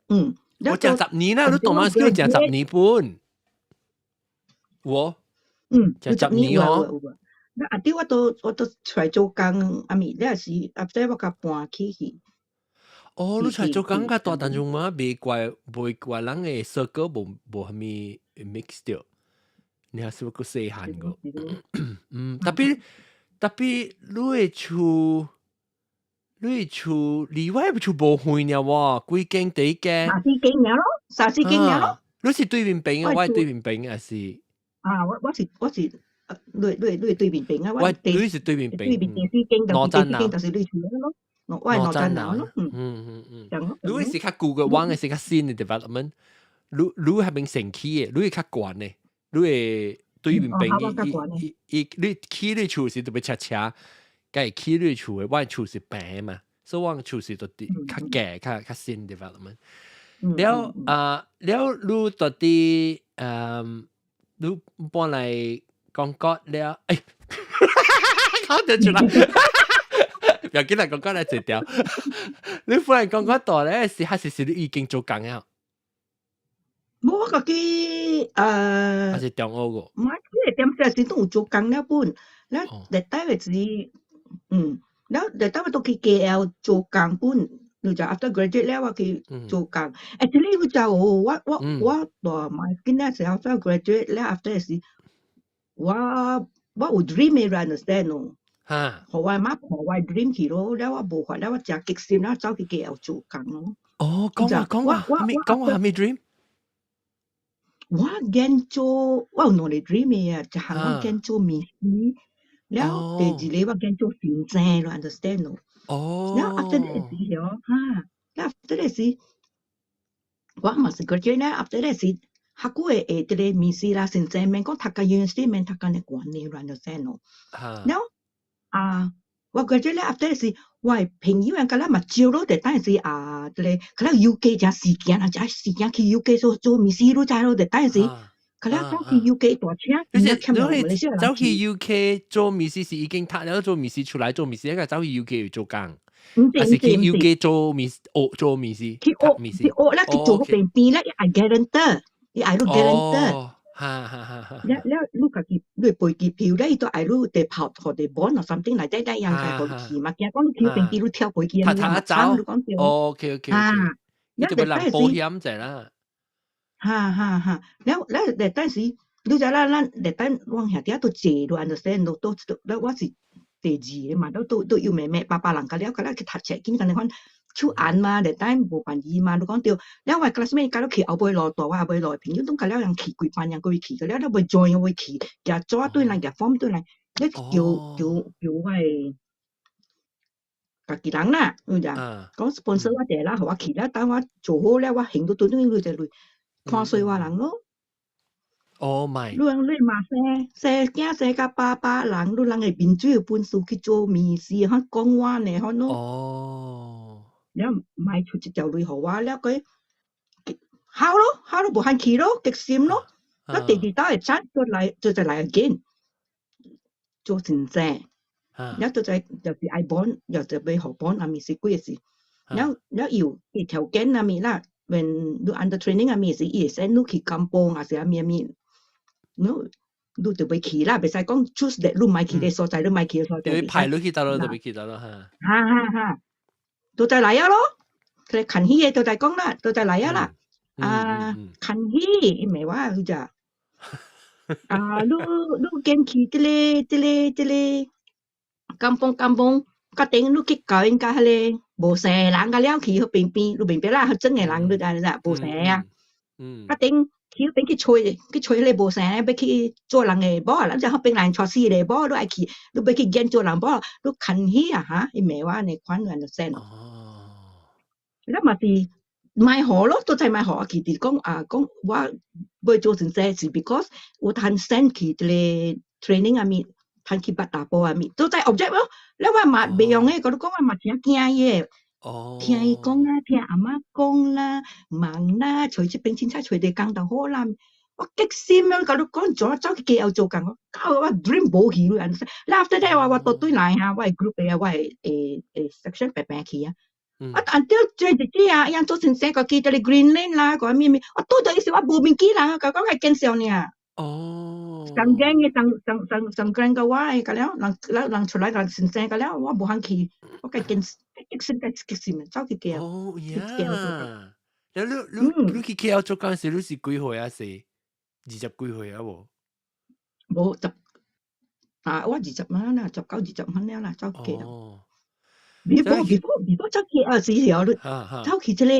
嗯，我講十年啦，你蹛馬斯金講十年半。我，講十年哦。那阿弟我都出來做工，阿咪，那是阿仔我共搬去去。哦，你出來做工較蹛淡江嘛？袂怪袂怪人的 circle 無無啥物 mix 著。你還是閣細漢個，嗯，特別特別你的厝，你的厝離我的厝無遠爾喎，幾間第一間？三四間爾咯，三四間爾咯。你是對面邊啊？我係對面邊還是？啊，我是，你對面邊啊？我你是對面邊。對面第四間，就是第四間就是你厝咯。我係羅振南咯。嗯嗯嗯嗯。你是較舊嘅，我的是較新的 development。你你彼邊先起的，你係較懸的。你會對面邊伊伊伊，你起你厝時特別斜斜，佮起你厝的，我的厝是平嘛，所以我的厝是都佇較低較較新 development。了啊，了你到底你搬來講國了，欸，講得出來，不要緊啦，講國來一條。你搬來講國蹛咧時，還是是你已經做工了？無，我家己還是中學個？毋係，這個點時都有做工了本，咱熱帶的時，嗯，了就當我都去 KL 做工本，你就 after graduate 了我去做工。Actually 我就我我大買囡仔時候 after graduate 了 after 時，我有 dream 嘅 understand 咯。予我媽破我 dream 去咯，了我無法，了我誠激心，了走去 KL 做工咯。哦，講話講話，蝦米講話蝦米 dream？我揀做，我有兩個 dream 嘅啊，一項我揀做秘書，了第二個我揀做先生，你 understand 咯？了 after that 時候，哈，了 after that 時，我嘛是 graduate 了，after that 時，較久會會這個秘書啦，先生免講讀甲 university 免讀甲呢懸呢，你 understand 咯？了啊，我 graduate 了 after that 時，我的朋友甲咱嘛招咯，就當時啊，這個可能 UK 誠時間啊，誠時間去 UK 做做秘書，你知咯？就當時，可能走去 UK 大請，你是你走去 UK 做秘書是已經讀了做秘書出來做秘書，一個走去 UK 做工，還是去 UK 做秘學做秘書？去學去學咧，去做邊邊咧，伊愛 guarantor，伊愛你 guarantor。哈哈哈！哈。了了，你家己你飛機票咧，伊都愛你得跑予得 bond 或 something 來底底樣才予你去嘛。驚講你去邊邊你跳飛機，你嘛慘，你講對。 OK。啊，你就要人保險者啦。哈哈哈！了了，熱等時，你知啦，咱熱等阮兄弟都坐，你 understand 都都都，我是第二個嘛，都都都有妹妹爸爸人甲了，甲了去讀冊，緊干呢款手按嘛，熱等無辦意嘛，你講對。了我 classmate 甲了去後尾路，大我後尾路的朋友攏甲了人去規班人過去，了了欲 join 欲去，舉紙對來，舉 form 對來，咧叫叫叫我的家己人啦，你知講 sponsor 我一個啦，予我去了，等我做好了，我行到對對對對，看衰我人咯。 Oh my！你講你嘛生生囝生甲爸爸人，你人會面水有本事去做面試，哈講我呢，吼喏。了賣出一條鐳予我，了佢好咯，好咯，無限去咯，激心咯。我第二道會爭再來，再再來 again 做先生。了就在就是愛 bond，又就欲予 bond 啊，物是幾個是。了了有條件啊物啦，when 你 under training 啊物是，伊會 send 你去甘榜啊是啥物物。你你就欲去啦，袂使講 choose that 你欲去的所在，你欲去的所在。你派你去倒咯，就欲去倒咯嚇。哈哈哈，都再來啊咯，佢近戲的都在講啦，都再來啊啦。啊，近戲伊罵我佢就，啊，你你堅去這個這個這個甘榜甘榜，決定你去教𪜶甲彼個無生人甲了去彼邊邊，你明白啦？彼種的人你知知無生啊。決定去彼邊去揣去揣彼個無生的，欲去做人的某，咱這彼邊人娶死個某，你愛去，你欲去揀做人某，你牽起啊哈？伊罵我按呢款按就說。咱嘛是莫予咯，都在莫予我去，就是講啊，講我欲做先生是 because 有通 send 去這個 training 啊物，通去捌查埔啊物，都在 object 咯。了我嘛袂用的，佮你講我嘛誠驚伊的。聽伊講啊，聽阿媽講啦，忙啦，揣這邊凊彩揣一個工就好啦。我激心啊！佮你講，怎走去 KL 做工，搞我 dream 無去了。了 after that 我我倒轉來哈，我的 group 的啊，我的誒誒 section 白白去啊。啊，until 這日子啊，伊做先生個去這個 Greenland 啦，個咩咩，我拄著伊時我無面記人，佮講係 cancel 爾。上間嘅上上上上間個我會個了，人人人出來人先生個了，我無肯去，我該激激心該激心，走去 KL。哦呀，你你你去 KL 做工時，你是幾歲啊？是二十幾歲啊？無？無十啊，我20蚊啦，19、20蚊了啦，走 KL。before before before 走 KL 時候，你走去這個，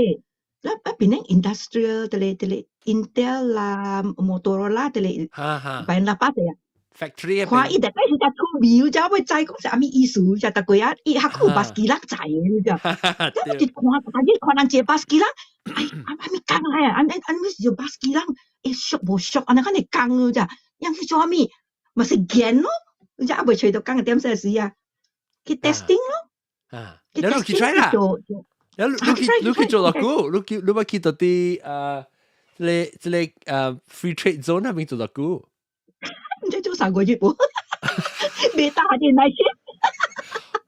咱咱邊咧 industrial 這個這個 Intel 啦、Motorola 這個，擺喇叭的啊。 factory 看伊特別是只趣味，才欲知講是啥物意思，才逐個啊，伊較有巴士人在的，你知？我一看，大日看人一個巴士人，哎，啊啥物工來啊？按按按是巴士人，會熟無熟？按呢款的工，你知？樣去做啥物？嘛是見咯，你知猶未揣著工的點說時啊？去 testing 咯。啊，你去 try 啦？你你去你去做偌久？你去你捌去到佇呃，這個這個free trade zone 那邊做偌久？毋知做3個月無？未打電來先。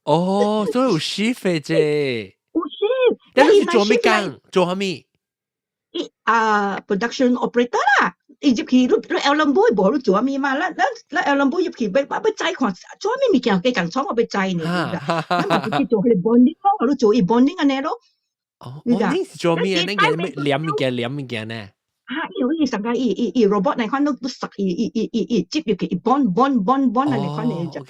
哦，所以有 shift 的啫。有 shift。你是做咩工？做啥物？伊啊，production operator 啦，伊入去，你 Allen 無無你做啥物嘛？咱 Allen 入去欲欲知看做啥物物件加工廠，我欲知呢，咱嘛去做彼个 bonding 咯，你做伊 bonding 按呢咯。哦，bonding 是做咩？那個黏物件黏物件呢？啊，伊有伊上個伊伊伊 robot 那款都都塞伊伊伊伊伊接入去，伊 bond bond bond bond 按呢款的就。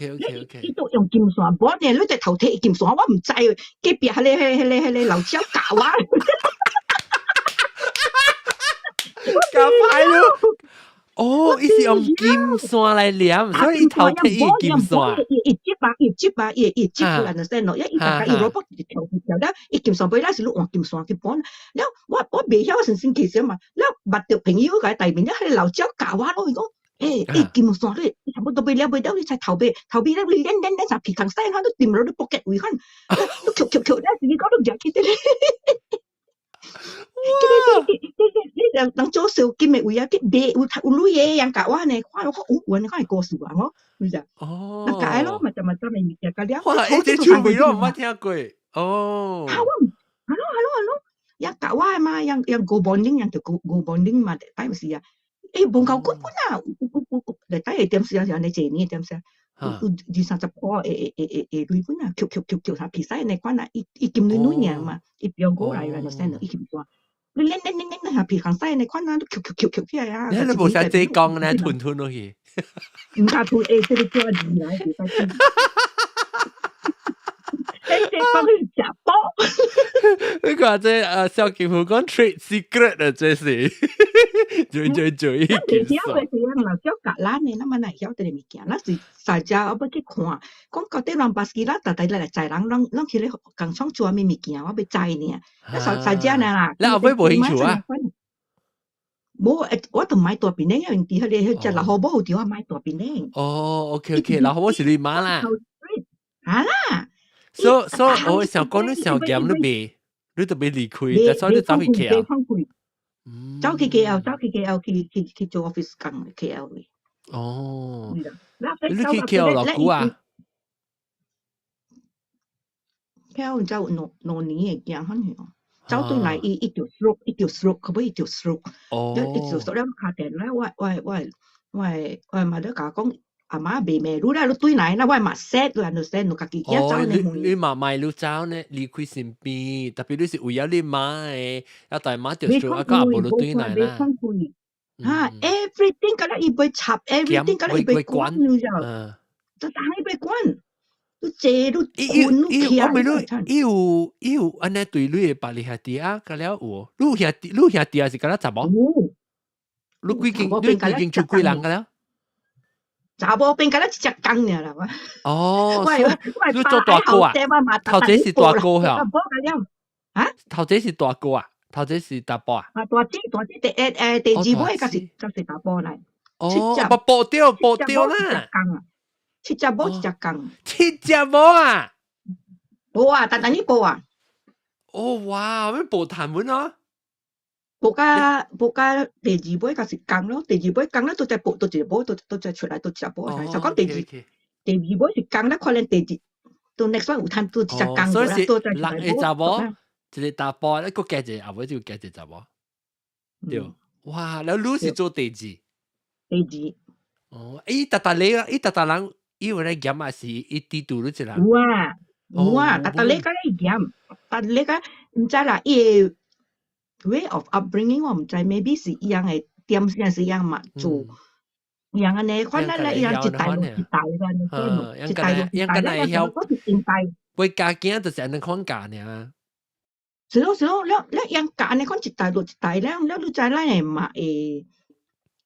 伊都用金線 bond 呢，你隻頭提金線，我毋知，隔壁彼個彼個彼個老鳥教我。教歹咯。哦，伊是用金線來黏，所以伊頭提伊金線。伊伊接啊，伊接啊，伊伊接過來就先咯，伊大家伊 robot 一條一條了，伊金線尾咱是你換金線去綁。了我袂曉，我先先其實嘛，了捌著朋友共伊對面，了彼個老鳥教我咯，伊講，欸，金線你差不多欲了欲了，你才頭尾頭尾咧，你練練練啥皮空使，看你掂落你 pocket 位看，你扣扣扣，了是你講你舉起得咧。你你你人人做燒金的位啊，去買有有鐳的人教我呢，看我有有看會故事啊，吼，是不是？哦。那教咯，嘛就嘛就物件教了。哇，欸，這趣味咯，毋捌聽過。哦。啊，我係咯係咯係咯，人教我的嘛，人人 go bonding，人就 go go bonding 嘛，底有時啊，欸，無夠骨本啊，有有有有，底下點時啊，是按呢一年點時啊，有有二三十箍會會會會鐳本啊，扣扣扣扣下皮使按呢款啊，伊伊金鐳鐳爾嘛，伊標過來來就先咯，伊金線。你練練練練下皮空使按呢款啊，都扣扣扣扣起來啊！你你無使這講呢，吞吞落去。毋敢吞，欸，這個做字來，袂使吞。這這講去食飽。你看這蕭金虎講 trade secret 啊，這是最最最。咱袂曉的時陣，老鳥教咱的，咱嘛哪會曉這個物件？咱是大家我欲去看，講到底人巴斯咱逐逐來載人，攏攏去咧工廠做啥物物件，我欲知爾。咱大大家爾啦。你後尾無興趣啊？無，我都毋愛蹛檳城，因為佇彼個彼隻老虎母有我毋愛蹛檳城。哦，OK OK，老虎母是你媽啦。啊啦。所以我想講你上嚴你袂，你都欲離開，但所以你走去 KL。走去 KL，走去 KL 去去去做 office 工 KL 嘅。哦。你去 KL 偌久啊？ KL 走兩年的行，反正走轉來伊伊著 stroke，伊著 stroke，後尾伊著 stroke。哦。伊著 stroke 了，敲電話，我我我我我媽咧共我講，阿媽袂罵你啦，你轉來啦，我嘛 sad，你 understand，你家己囝走呢。你你嘛莫你走呢，離開身邊，特別你是為了你媽的，啊大媽著 stroke，啊閣也無你轉來啦。哈，everything 敢若伊欲插，everything 敢若伊欲管，你知無？就逐項伊欲管，你坐你睏你徛。我問你，伊有伊有按呢對你的別離兄弟啊，敢了有？你兄弟你兄弟也是敢若查某？你幾間你幾間厝幾人敢了？查某變敢若一隻工爾啦，我。哦，你做大哥啊？頭一是大哥嚇？啊？頭一是大哥啊？頭一是查埔啊？啊，大姊大姊第第二尾才是才是查埔來。哦，無報掉報掉啦。七隻某一隻工。七隻某啊？無啊，單單你報啊。哦哇，欲報談文啊？報甲報甲第二尾才是工咯，第二尾工了，都再報，都一個某，都都再出來，都一隻某。就講第二第二尾是工了，可能第二到 next one 有趁都一隻工所以是六個查某，一個查埔，你閣加一個，後尾就加一個查某。對，哇！了你是做第二？第二。哦，伊逐逐禮啊，伊逐逐人，伊有咧嚴啊，是伊佇拄你一人。有啊，有啊，逐逐禮較咧嚴，逐禮較毋知啦，伊個 way of upbringing 我毋知，maybe 是伊樣的點先是樣嘛做，樣按呢，反正咧伊樣一代落一代啦，一代落一代啦，我是頂代。為家囝就是按呢款教爾。是咯是咯，了了樣教按呢款一代落一代了，了你知咱的嘛會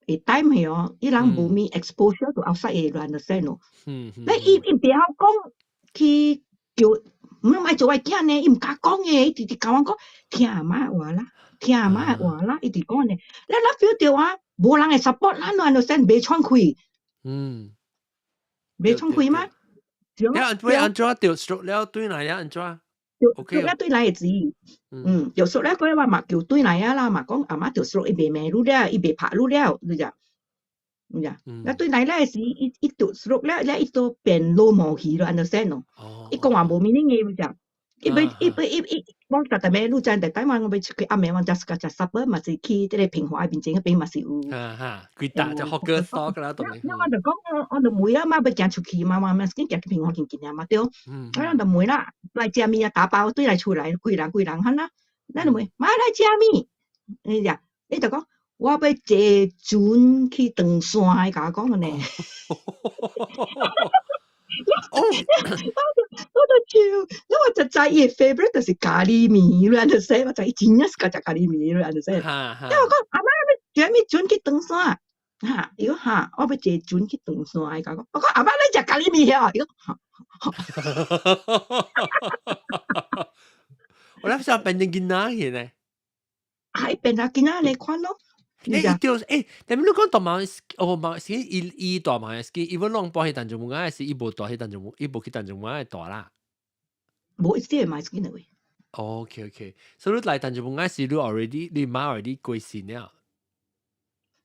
會 time 的哦，伊人無物 exposure to outside 的 understand 咯。你伊伊袂曉講去叫，毋愛做我囝呢，伊毋敢講的，伊直直共我講，聽阿媽話啦，聽阿媽話啦，伊直講呢。咱咱 feel 著啊，無人會 support 咱，understand 袂喘氣。袂喘氣嗎？了會按怎著 stroke 了轉來了按怎？著了轉來會知，嗯，著 stroke 了過我嘛叫轉來啊啦，嘛講阿媽著 stroke 伊袂罵你了，伊袂拍你了，你知？你知？了轉來了時，伊伊著 stroke 了，了伊都變老毛去了，understand 咯？伊講話無 meaning 的，你知？伊欲伊欲伊伊，我逐逐暝你知逐擺我欲出去暗暝，我才食食 supper 嘛是去這個平華面前彼邊嘛是有。哈哈，規搭就 hawker stall 啦，當然。那我就講我就問啊媽欲行出去嘛，我嘛是緊行去平華近近啊嘛對。我就問啦，來食物啊，打包對來厝來，幾人幾人哈啦。咱就問媽來食物，你講，你就講我欲坐船去長山，伊共我講呢。我就笑，因為我就知伊 favorite 就是咖喱麵，你按呢說，我知伊真正是食咖喱麵，你按呢說。因為我講阿媽欲坐啥物船去長山？哈，伊講哈，我欲坐船去長山，伊共我講，我講阿媽你食咖喱麵遐？伊講哈。我諗想變成囡仔去呢。啊，伊變成囡仔來款咯。欸，對，欸，但係你講大馬，哦，馬是伊伊大馬是伊要攏搬去淡江灣，還是伊無蹛去淡江，伊無去淡江灣會蹛啦？無，伊這個嘛是囡仔位。 OK OK，所以你來淡江灣時，你 already 你媽 already 過身了。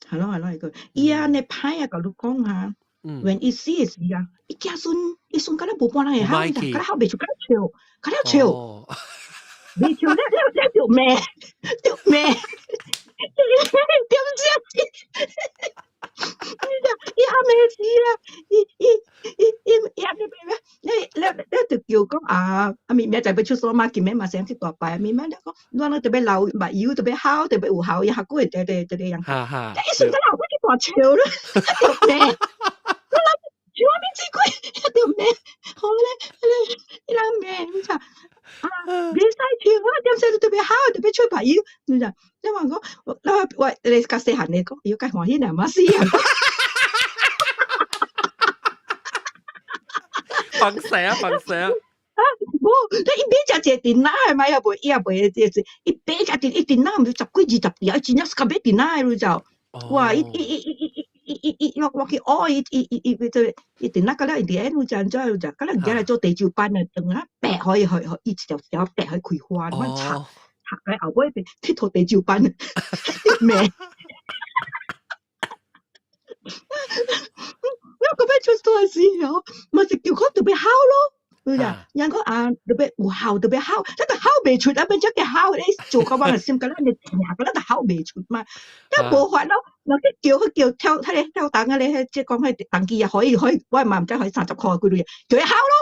係咯係咯係個，伊啊，你歹啊，共你講哈，when 伊死的時啊，伊子孫伊孫敢若無半人會喊，敢若喊袂出，敢若笑，敢若笑，袂笑了了了就罵，就罵。點知？伊還未死啊！伊伊伊伊伊還咩咩？你你你就叫講啊！啊明明仔欲出所嘛，今暝嘛先去大拜，明明你講，我攏特別流目油，特別好，特別有效，伊較久會這個這個樣。哈哈！伊瞬間後尾去大笑了，就罵，我來笑我面子鬼，就罵，好咧，伊人罵，你知？啊，袂使笑啊！點使特別好，特別出朋友，你知？你話講，我我你較細漢的講，伊較歡喜啦嘛死啊！放蛇啊，放蛇啊！啊，無，你伊買食一個電腦的嘛，也袂，伊也袂這這，伊買食一一電腦，毋是十幾二十條，伊真正是較買電腦的，你知？哇！伊伊伊伊伊伊伊伊伊，我我去學伊伊伊伊，這伊電腦到了伊佇咧，你知按怎就到了而來做地主班的，當啊白可以去伊一條一條白去開花，我插插喺後尾變鐵佗地主班，咩？我個欲出所時候，嘛是叫講特別好咯。對呀，人講啊，特別有效，特別好，這個吼袂出，啊變這個吼咧做到我的心，敢若你聽，敢若就吼袂出嘛，這無法咯，若去叫去叫跳，彼個跳動啊咧，彼這講彼重機啊，可以可以，我嘛毋知可以30箍幾鐳，叫伊吼咯，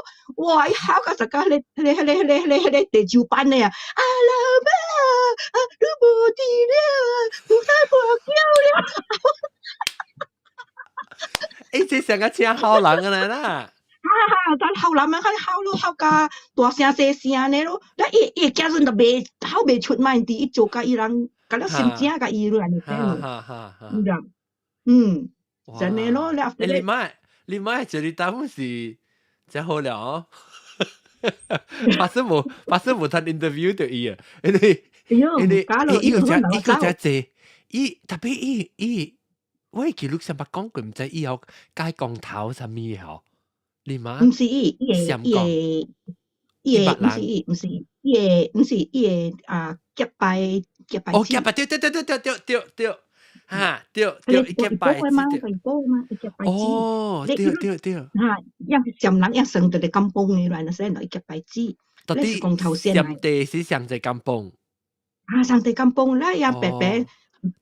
哇！伊吼到十甲彼個彼個彼個彼個彼個地主班的啊，啊老爸啊，你無佇了，有太跋筊了。欸，這上個請好人的來啦。哈哈，咱後人們較吼咯，吼甲大聲細聲呢咯。咱伊伊子孫都袂吼袂出嘛，伊做甲伊人，甲了心情甲伊咯，按呢咯。你知？嗯，真的咯。了。欸，你媽，你媽這裡答覆是真好了哦。發生無發生無談 interview 就伊啊，因為因為伊個只伊個只濟，伊特別伊伊，我記錄上捌講過，毋知以後改光頭啥物吼。你媽？毋是伊，伊個伊個伊個毋是伊，毋是伊個毋是伊個啊，結拜結拜。哦，結拜對對對對對對對對，哈對對，伊結拜。哦，對對對。哈，樣上人樣生佇咧甘榜的，來那說伊結拜子。到底上地是上濟甘榜？啊，上地甘榜，咱樣白白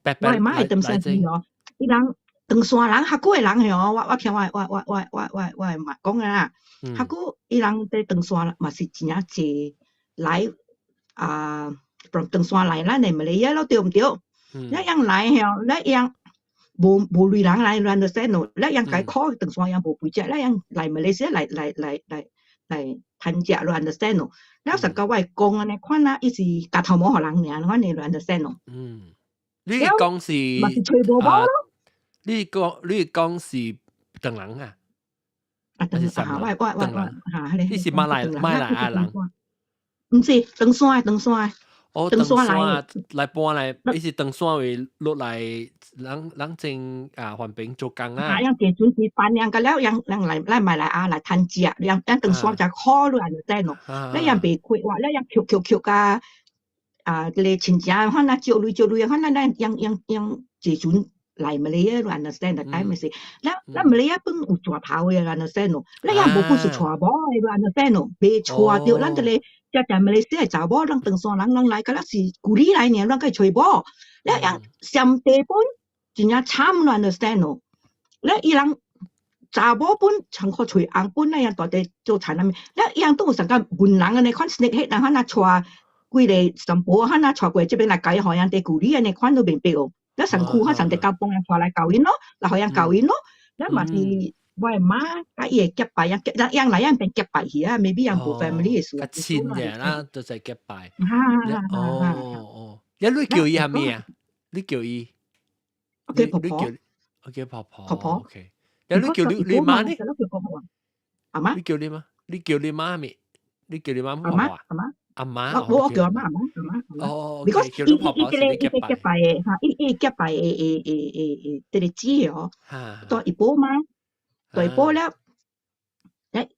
白白。我的媽會當山哦，伊人。長山人，較久的人吼，我我聽我我我我我我我的媽講的啦，較久伊人佇長山嘛是真正濟來啊，from 長山來咱的馬來亞咯，對毋對？咱樣來吼，咱樣無無類人來，咱就說喏，咱樣該考長山樣無背脊，咱樣來馬來西亞來來來來來趁食咯，understand 喏。了實甲我講按呢款啊，伊是夾頭毛予人爾，款的 understand 喏。嗯，你講是嘛是揣無某咯。你講是唐人啊？啊，唐啊，我我我我，你是馬來馬來亞人？毋是，長山的，長山的。哦，長山來搬來，伊是長山位落來，人人正啊，環平做工啊。啊，樣坐船去搬樣個了，樣樣來來馬來亞來趁食，樣樣長山就苦落來就知喏。你樣袂開哇，你樣抾抾抾啊啊，這個親情，反正借鐳借鐳，反正咱樣樣樣坐船。來馬來亞，understand 但係是，咱咱馬來亞本有蛇頭嘅，understand 咯，咱也無本是娶某嘅，understand 咯，袂娶著，咱這個只只馬來西亞查某，咱唐山人，咱來敢若是舊里來爾，咱該揣某，你樣上地本真正慘，understand 咯，你伊人查某本像看揣翁本那樣大地做田啊物，你伊人都有上個問人按呢款 snake head 人款啊帶幾個三婆款啊帶過這邊來教伊予人佇舊里按呢款都明白哦。你身軀我上佇教幫人帶來教𪜶咯，來予人教𪜶咯。你嘛是我的媽佮伊會結拜啊，咱樣來樣變結拜去啊，maybe 人無 family 的事。較親嘅啦，都係結拜。哦哦，你叫伊係咩啊？你叫伊？我叫婆婆。我叫婆婆。婆婆。 OK。你叫你媽呢？阿媽？你叫你媽？你叫你媽咪？你叫你媽阿媽？阿媽？阿媽？我叫阿媽阿媽阿媽。哦。 because 伊伊伊這個伊個結拜的哈，伊伊結拜的的的的這個姊哦，蹛怡保嘛，蹛怡保了，咧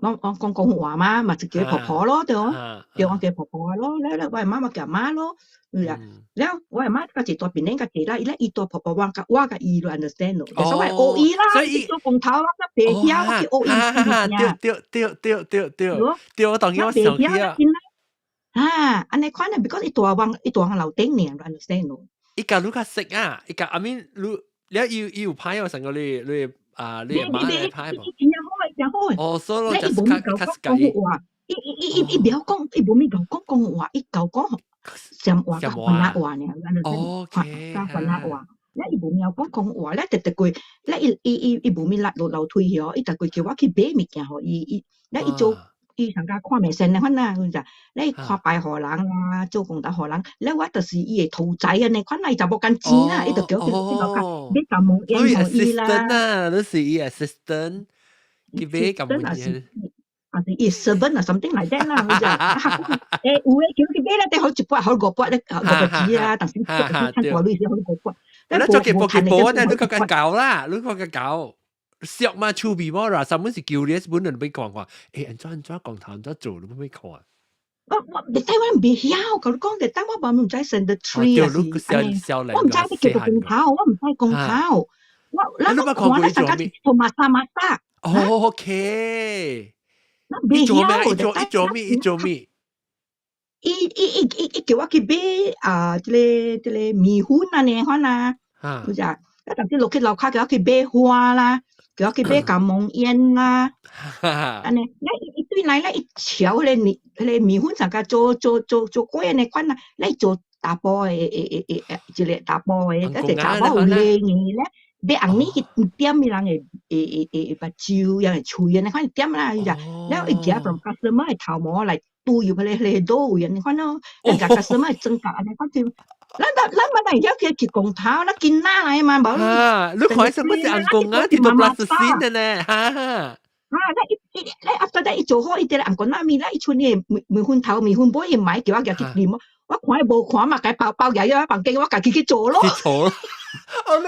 我講廣話嘛，嘛就叫婆婆咯，對哦，對我叫婆婆咯，了了我的媽媽叫媽咯，是啊，了我的媽較濟蹛檳城較濟啦，伊咧伊蹛婆婆我佮我佮伊就 understand 咯，所以我學伊啦，做工頭我較袂曉，我去學伊對對對對對對，對我當然我想起啊。啊，按呢款啊，because 伊蹛往伊蹛往樓頂爾，understand 咯。伊共你較識啊，伊共 I mean 你你伊伊有歹哦，成個你你啊你媽來歹無？真好真好。哦，所以伊無物𠢕講廣話，伊伊伊伊伊袂曉講，伊無物𠢕講廣話，伊𠢕講暹話佮番仔話爾，哦，佮番仔話。咧伊無物講廣話，咧特特過，咧伊伊伊伊無物落落樓梯哦，伊逐過叫我去買物件予伊，伊咧伊做。伊上加看袂順款啊，佢就你看牌予人啊，做工頭予人，咧我就是伊的徒仔按呢款啊，伊就無共錢啊，伊就叫我去去樓買甘毛煙予伊啦。啊，你是伊 assistant，去買甘毛煙。啊是伊 servant 啊，something like that 啦，佢就欸有的叫佢買咧，得予一擺，予五擺咧，五個錢啊，但是趁大鐳時予五擺。你做嘅報嘅報啊，你較較搞啦，你較較搞。熟嘛，趣味無啦，三本是舊年本人欲看看，欸，按怎按怎講頭按怎做，你欲看。我我你台灣袂曉，共你講，你等我嘛毋知 standard three 啊是，我毋知你叫做工頭，我毋知工頭，我咱攏看咱大家做 masak masak。哦，OK。咱袂曉，伊做伊做咩？伊做咩？伊伊伊伊伊叫我去買啊，這個這個麵粉按呢款啊，有只，啊，但是落去樓跤叫我去買花啦。叫我去買甘毛煙啦，按呢，咱伊伊對來咧，伊炒彼個麵，彼個麵粉上共做做做做粿按呢款啊，咧做查埔的的的的一個查埔的，一個查某有禮儀咧，買紅米去點彼人的的的的目睭，抑是喙按呢款點啦，伊就，了伊舉 from customer 的頭毛來拄入彼個彼個卤位按呢款咯，伊共 customer 的妝甲按呢款就。咱咱咱捌會曉去去工頭，咱囡仔來嘛，無。啊，你看什麼是紅公啊？佇做 plasticine 的呢，哈。啊，咱伊伊咱 after that 伊做好，伊佇咧紅公仔麵，咱伊剩伊麵麵粉頭、麵粉尾，伊嘛叫我舉去啉。我看伊無看嘛，共伊包包舉入房間，我家己去做咯。去做，哦，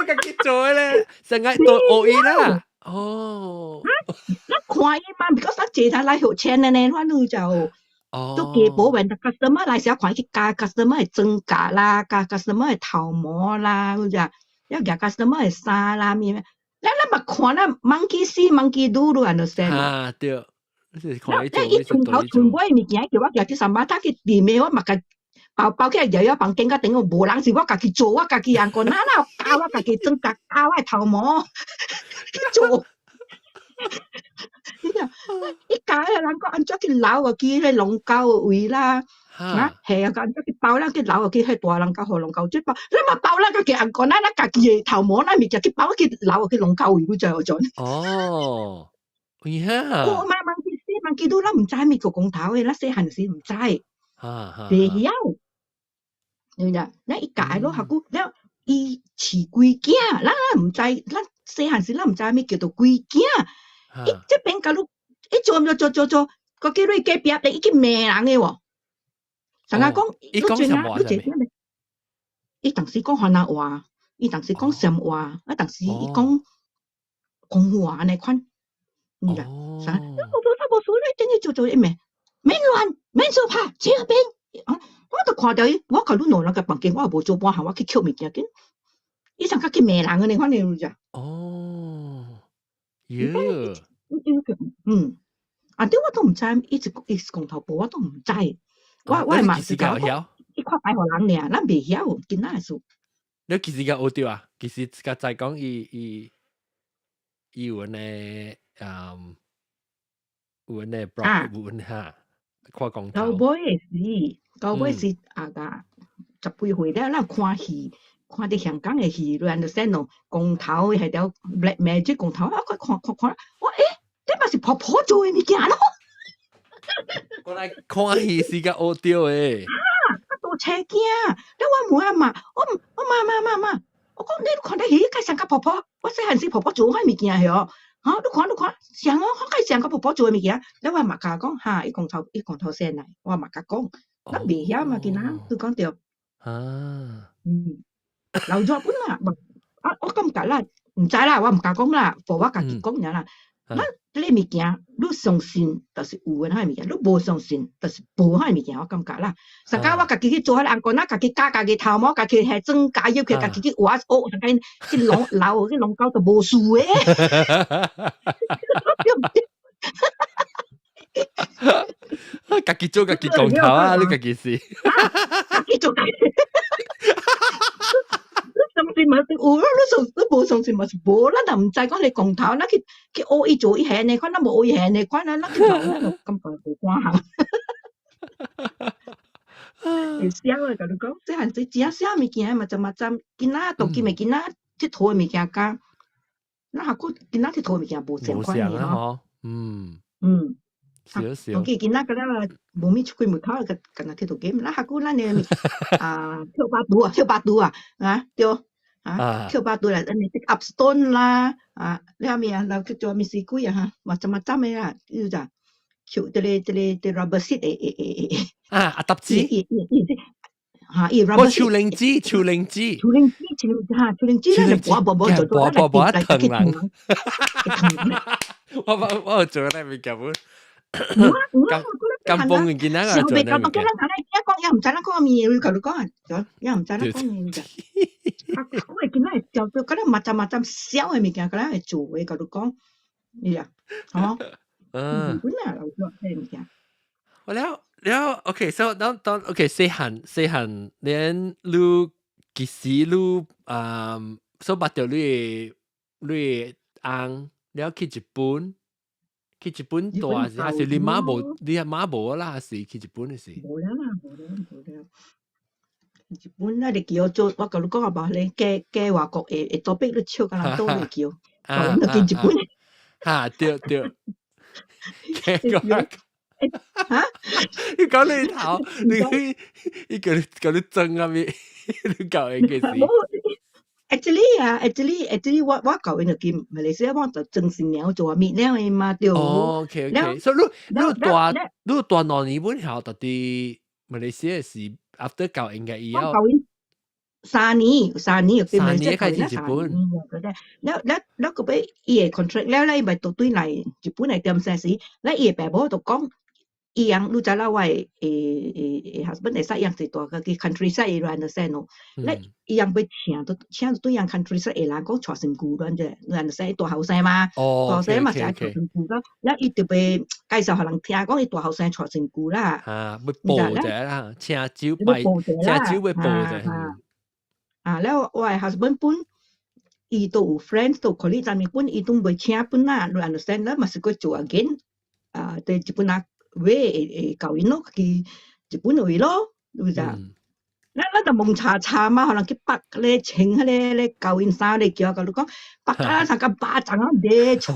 你家己做咧，成日都學伊啦。哦。咱看伊嘛，because 咱坐台來予錢的呢，反正就。做雞婆員，customer 來時看去教 customer 的妝甲啦，教 customer 的頭毛啦，有只，了舉 customer 的衫啦，物咩？咱咱嘛看咱 monkey see monkey do，你 understand？啊，對。了伊從頭從尾物件叫我舉去上班，他去店的我嘛共包包起來舉入房間甲頂個無人時，我家己做，我家己人講，哪哪有教我家己妝甲教我的頭毛去做。你知伊教彼個人講按怎去撈落去彼個龍溝位啦，啊，係啊，按怎去包咱去撈落去彼大龍溝予龍溝水包，咱嘛包咱家己紅講，咱咱家己的頭毛，咱物件去包去撈落去龍溝位，你知無陣？哦，有影。我嘛 monkey see monkey do，咱毋知物個工頭的，咱細漢時毋知，袂曉。你知？咱伊教的落較久，了伊飼幾囝，咱咱毋知，咱細漢時咱毋知啥物叫做幾囝。伊這邊共你，伊做做做做做，個叫你隔壁，伊去罵人的喎。啥人講？伊講什麼？你這邊伊當時講番仔話，伊當時講暹話，啊，當時伊講廣話按呢款，你知？啥？你無無無無你等於做做伊罵，免亂，免相拍，這邊啊！我就看著伊，我共你兩人個房間，我也無做半項，我去抾物件緊。伊上較去罵人嘅呢，反正就。哦，喲，啊，對我都毋知，伊一伊是光頭婆，我都毋知。我嘛是講，伊看白予人爾，咱袂曉，囡仔的事。你幾時個學著啊？其實自在講伊有呢，有呢，有呢哈，看光頭。到尾是啊個十幾歲了，咱看戲，看佇香港的戲，你 understand 咯？光頭係條 black magic 光頭，啊，我看看看，我欸，這嘛是婆婆做的物件咯。我來看戲是個學著的。啊，大車囝，你我問阿媽，我媽媽媽媽，我講你看佇戲，較像甲婆婆，我細漢時婆婆做彼物件曉，哈，你看你看，像哦，較像甲婆婆做的物件，你我嘛共講，哈，伊光頭伊光頭先來，我嘛共講，咱袂曉嘛，囡仔，你講著。啊。老咗本啦，啊，我感覺啦，毋知啦，我毋敢講啦，予我家己講爾啦。咱這个物件，你相信就是有的彼物件，你無相信就是無彼物件，我感覺啦。實在我家己去做彼个紅棍仔，家己鉸家己頭毛，家己下妝加入去，家己去畫學，上緊去弄老去弄到都無事的。對毋對？家己做家己光頭啊！你家己是。家己做家己。你相信嘛是有，你相你無相信嘛是無，咱也毋知講你光頭，咱去去學伊做伊下呢款，咱無學伊下呢款啊，咱去做咱就感覺無關係。會痟的，共你講，細漢時真啥物件嘛，就嘛針囡仔當今的囡仔𨑨迌的物件佮咱學閣囡仔𨑨迌的物件無相款的吼。嗯。少少。當今囡仔個了無物出開門口，個敢若𨑨迌 game。咱學閣咱的啊跳巴肚啊，跳巴肚啊，啊對，啊跳巴肚啦，咱的 pick up stone 啦，啊了物啊，然後叫做物死鬼啊哈，嘛怎麼針的啦，就是捡這個 rubber seat 的的的的。啊，阿搭子。哈，伊 rubber 樹靈子，樹靈子，樹靈子，樹哈，樹靈子，咱就拔拔拔做做，拔拔拔疼人。我做那物件本。咁風嘅見那個做那物件。講也毋知咱講物，你共你講啊，也毋知咱講物咋。啊，我會見仔會嚼到，敢若嘛針嘛針痟的物件，敢若會做的，共你講，是啊，吼。本來有做這物件。我了了，OK，so 當當 OK，細漢細漢，連你幾時你啊，所捌著你的翁了去日本。去日本大時，還是你媽無？你阿媽無啦，還是去日本的時？無了啦，無了，無了。日本咱會記做，我共你講啊，無咧假假外國的會多逼你笑，敢若倒會叫，阮就去日本。哈，對對。假外國。哈？你講你頭，你你叫你叫你裝啊咩？你教應該是。 Actually 啊，actually 我舊年就去馬來西亞，我就裝新娘做物了的嘛，對。哦，OK OK，所以你你大2年本後，到佇馬來西亞是 after 教應該以後。三年，三年就去馬來西亞開始日本。了了了，個尾伊個 contract 了咧，伊咪倒轉來日本來點生時，咧伊個爸母就講。伊樣你知啦，我的的 husband 會使樣是大個去 countryside 伊 understand 咯。咧伊樣欲請都請對樣 countryside 的人講娶身軀亂啫，你 understand 大後生嘛，大後生嘛是愛娶身軀個，了伊就欲介紹予人聽，講伊大後生娶身軀啦。啊，欲報者啦，請酒拜，請酒欲報者。啊，了我的 husband 本伊都有 friends 都可能在日本，伊都袂請本啦，你 understand 了嘛是閣做 again 啊，對日本啊。會會教𪜶咯，去日本位咯，你知？咱就蒙查查嘛，可能去北咧穿彼個咧教𪜶衫咧叫，共你講，北啊上個巴掌啊，袂喘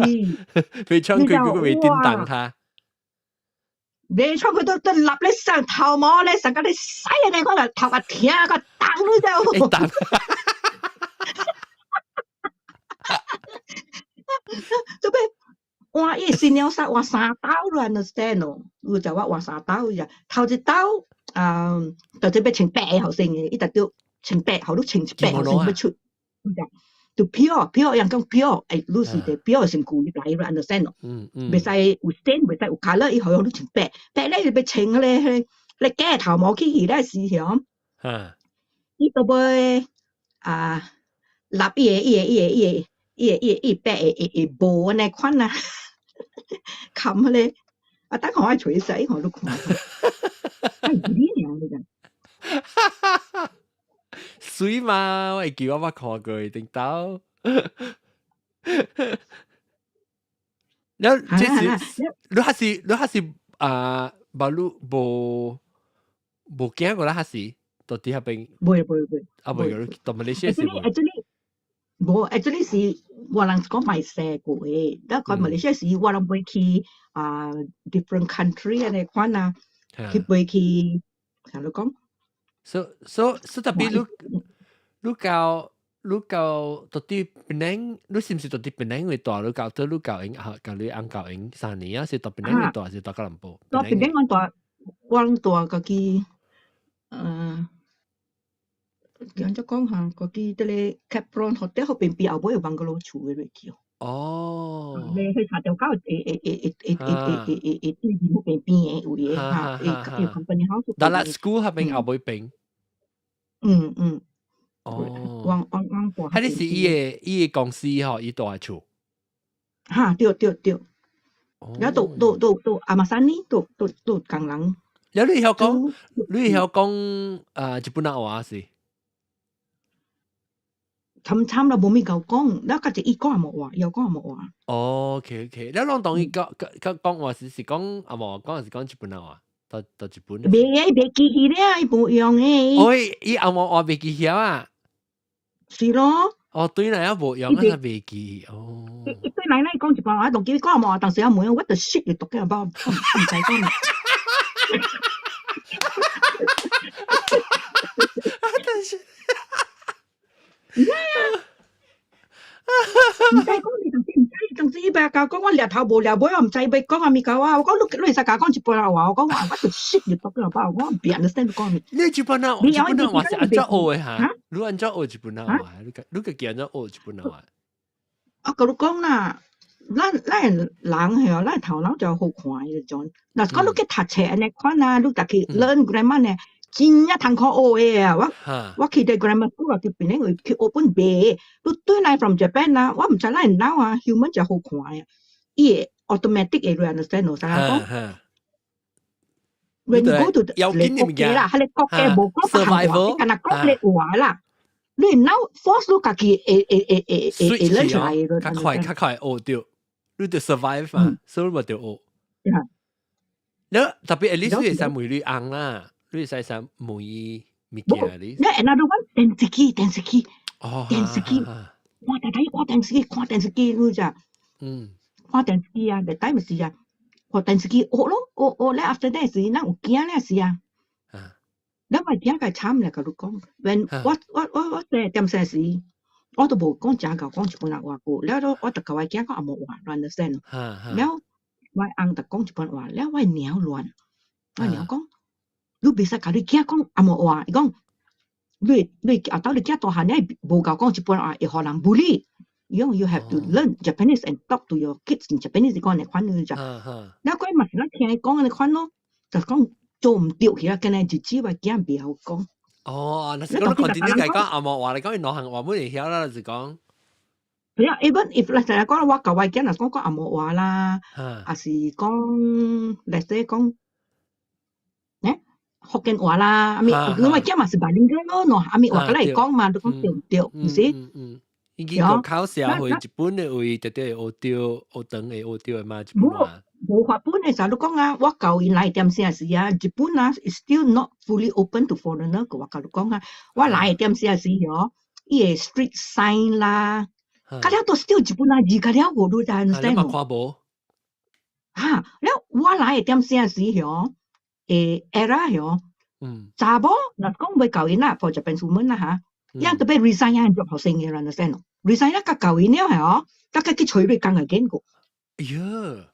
氣，袂喘氣，佢會叮當他。袂喘氣都都立咧上頭毛咧，上個咧洗咧，我就頭殼疼個當你知當。做咩？換伊新娘衫換三刀，你 understand 咯？你就我換三刀咋？頭一刀啊，就這欲穿白的後生的，伊就著穿白，予你穿一白後生欲出，就 pure pure 人講 pure，欸，你是佇 pure 身軀來，你 understand 咯？袂使有線，袂使有 colour，伊予你穿白，白咧欲穿彼個彼個假頭毛去去咧時候，伊就欲。啊，立伊个伊個伊個伊個伊個伊個伊白會會會無按呢款啊，冚彼個，啊，等下我揣使，予你看。哎，你爾你個。水嘛，我會記我捌看過頂頭。了，這是你還是啊，無你無無驚過啦，還是到底彼邊？袂袂袂。啊，袂過，到馬來西亞是無。 Actually 無，actually 是我人講賣踅過的，但講馬來西亞是我人袂去啊 different country 按呢款啊，去飛去，聽你講。 So 特別你到到底檳城，你是毋是到底檳城會住？你到到你教𪜶教你翁教𪜶3年啊？是到檳城會住，還是到吉隆坡？到檳城我住，我攏住家己，按怎講哈？家己佇咧 Capron Hotel 彼邊邊後尾有 bungalow 厝的落去。哦。咧去沙條狗會會會會會會會會會對面彼邊邊的位的哈，會會 company house。 Dalat School 彼邊後尾邊。嗯嗯。哦。往往往過。彼個是伊个公司吼，伊住的厝。哈，對對對。了都都都都阿瑪山呢，都都都工人。了你曉講，你會曉講啊日本話是？慘慘啦，無咪夠講，了家己伊講紅毛話，伊講紅毛話。哦，OK，了攏當伊講講講話是是講紅毛講，還是講日本話？到到日本。袂啊，伊袂記起了，伊無用的。哦，伊紅毛話袂記起啊？是咯。哦，對來啊，無用啊，袂記哦。伊對奶奶講日本話，當記講紅毛話，當時我問 what the shit you talking about，毋知講。但是。毋知講你當時毋知，當時伊欲共講我掠頭無掠尾，我毋知欲講啥物狗啊！我講你你會使共講日本話，我講 what the shit you talking about，我毋 understand 你講啥物。你日本話，日本話是按怎學的哈？你按怎學日本話？你家己按怎學日本話？我共你講啦，咱咱人係咱頭腦就好看彼種。若是講你去讀冊按呢款啊，你家己 learn grammar 呢，真正通苦學的啊！我我去佇 grammar school 啊，去檳城去學本白。你轉來 from Japan 啊，我毋知咱腦啊，human 就好看的，伊會 automatic 會 understand 有啥講？When you go to 一個國家啦，彼個國家無講別項話，干焦講彼話啦。你腦 force 你家己會會會會會會 learn 出來的。較快較快學著，你著 survive 嘛，所以咪著學。了特別你會使問你翁啦，你會使使問伊物件你。那 another one 電視機，電視機，哦，電視機，我大家看電視機，看電視機，你知？看電視機啊，that time 是啊，看電視機學咯，學學咧，after that 是咱有囝咧是啊。咱我囝較慘咧，共你講，when 我我我我細點細時，我都無講誠𠢕講日本話過，了我就共我囝講紅毛話，understand？了我翁就講日本話，了我娘亂，我娘講，你袂使共你囝講紅毛話，伊講，你你後頭你囝大漢了，無𠢕講日本話，會予人 bully。伊講 you have to learn Japanese and talk to your kids in Japanese，伊講按呢款你知？了我嘛是咱聽伊講按呢款咯，就是講做毋對去啊，今日日子我囝袂曉講。哦，若是講你 continue 共講紅毛話，你講伊兩項話本會曉啦，就是講。係啊，even if 你成日講我教我囝，若講講紅毛話啦，還是講，let's say 講，誒，福建話啦，啊物，你我囝嘛是 bilingual 咯，喏，啊物話佮你講嘛，你講對毋對？毋是？嗯嗯。已經個考社會日本的位，直直會學著，學長會學著的嘛，日本話。無法本的時候，你講啊，我舊因來點聲時啊，日本啊，is still not fully open to foreigner。我共你講啊，我來點聲時哦，伊個 street sign 啦，較了都 still 日本啊字，較了無你知 understand？你嘛看無？哈，了我來點聲時哦，會 era 哦，查某若講欲𠢕𪜶啦，for Japan woman 啦哈，伊特別 resign 啊，學生嘅 understand？resign 啦，較𠢕𪜶了係哦，大概去揣你工來見過。哎呀！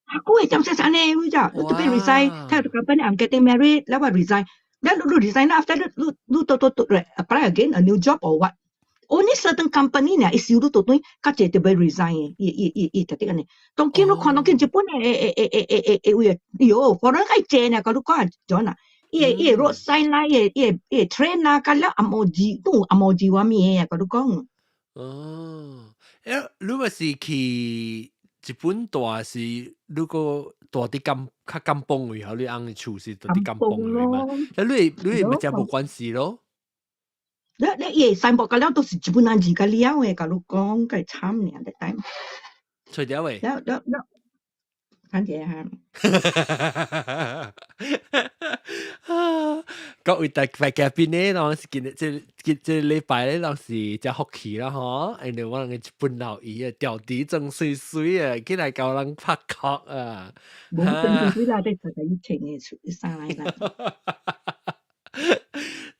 啊，古會點聲按呢？你知？你特別 resign，睇下 company I'm getting married，了我 resign，了你 resign 啦，after 你你你都都都 apply again a new job or what？Only certain company 呢，伊收你倒轉，較濟特別 resign 的，伊伊伊伊特別按呢。當今你看當今日本的會會會會會會位，哎喲，可能較濟呢，共你講怎啊？伊個 road sign 啦，伊個 train 啦，甲了紅毛字都有紅毛字話物啊，佮你講。哦，欸，你若是去日本蹛是，如果蹛佇甘較甘榜位，予你翁的厝是蹛佇甘榜位嘛？那你咪真無關係咯。你伊個 signboard 甲了都是日本人字甲了的，佮你講，較慘爾，that time。吹掉未？了了了，看者哈。各位大大嘉賓呢，攏是今日這禮拜咧，攏是真福氣啦吼！因為我人個日本老姨啊，調底裝媠媠啊，起來共人拍殼啊！無裝媠媠啦，這就疫情的出啥來啦。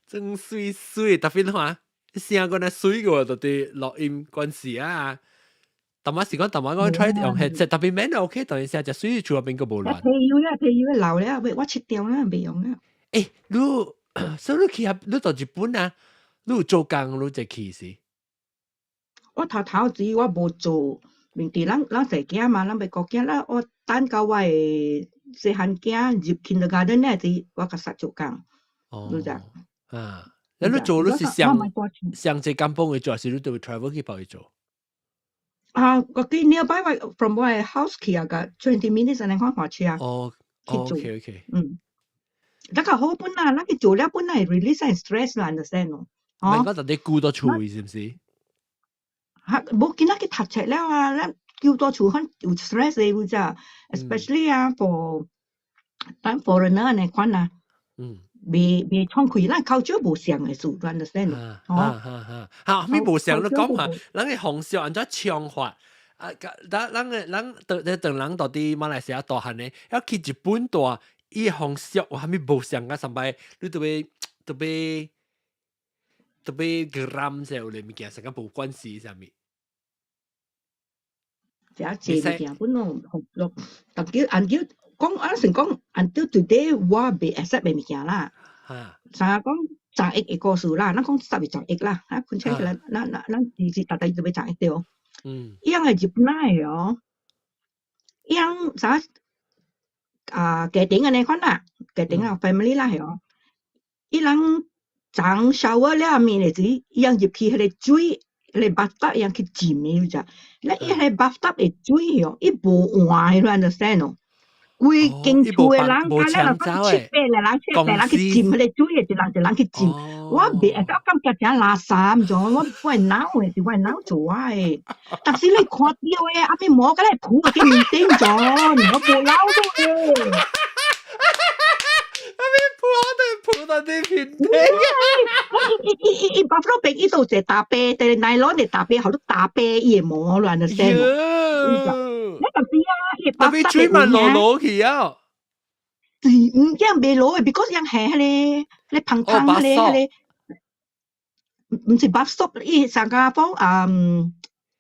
裝媠媠，特別看聲閣若媠過，到底錄音關係啊！淡仔是講淡仔講 try 用 headset，特別免 OK，當然聲誠媠，厝內邊閣無亂。退休啦，退休老了，我切掉啦，袂用啦。欸，你所以你去你到日本啊？你有做工你才去是？我頭頭時我無做，問題咱細囝嘛，咱欲顧囝啦，我等到我的細漢囝入 kindergarten 那時，我較實做工。哦，你知？啊，那你做你是上上這甘榜的做，還是你都會 travel 去跑去做？啊，我記 nearby 我 from 我的 house 去啊，個 20 minutes 按呢款駛車。哦去做。 嗯，那較好本啦，咱去做了本來 release stress 啦，understand 咯？唔係講就你顧到厝是毋是？嚇，無見得去讀冊了啊！咱叫到厝很有 stress 的有只，especially 啊 for 咱 foreigner 按呢款啊，袂敞開，咱culture 無相的事，understand？哦，哈哈，哈，咩無相你講下，咱的風俗按怎唱法？啊，咱咱的咱等等人到佇馬來西亞大漢呢，要去日本蹛，伊風俗有啥物無相啊？上擺你特別 geram 者有咧物件，成個無關係啥物？這濟物件本攏風俗，但叫按叫講，按成講，until today 我袂 accept 的物件啦。啥講十億的故事啦，咱講10月10億啦，啊，噴出來，咱是是逐逐就欲10億對。伊樣係日本的哦，伊樣啥啊家庭按呢款啦，家庭啊 family 啦係哦，伊人昨 shower 了面的時，伊樣入去彼個水，彼個 bathtub 伊樣去浸的，你知？咧伊彼個 bathtub 的水哦，伊無換的，你 understand 哦？規間厝的人，加了若講七八個人，七八個人去浸彼個水的，一人一人去浸。我袂會當感覺誠垃圾種，我的腦的是我的腦做我的。但是你看著的，阿咪毛甲你塗佇面頂種，我無老到的。阿咪鋪到鋪到啲面頂。伊伊伊伊 bathroom 邊伊都有一個大杯，就是 nylon 的大杯，予你打杯伊的毛亂的聲。你特別啊，伊特別水嘛落落去啊。是毋樣袂落的，because 樣係彼個彼個芳芳彼個彼個，毋是 bath soap，伊上加講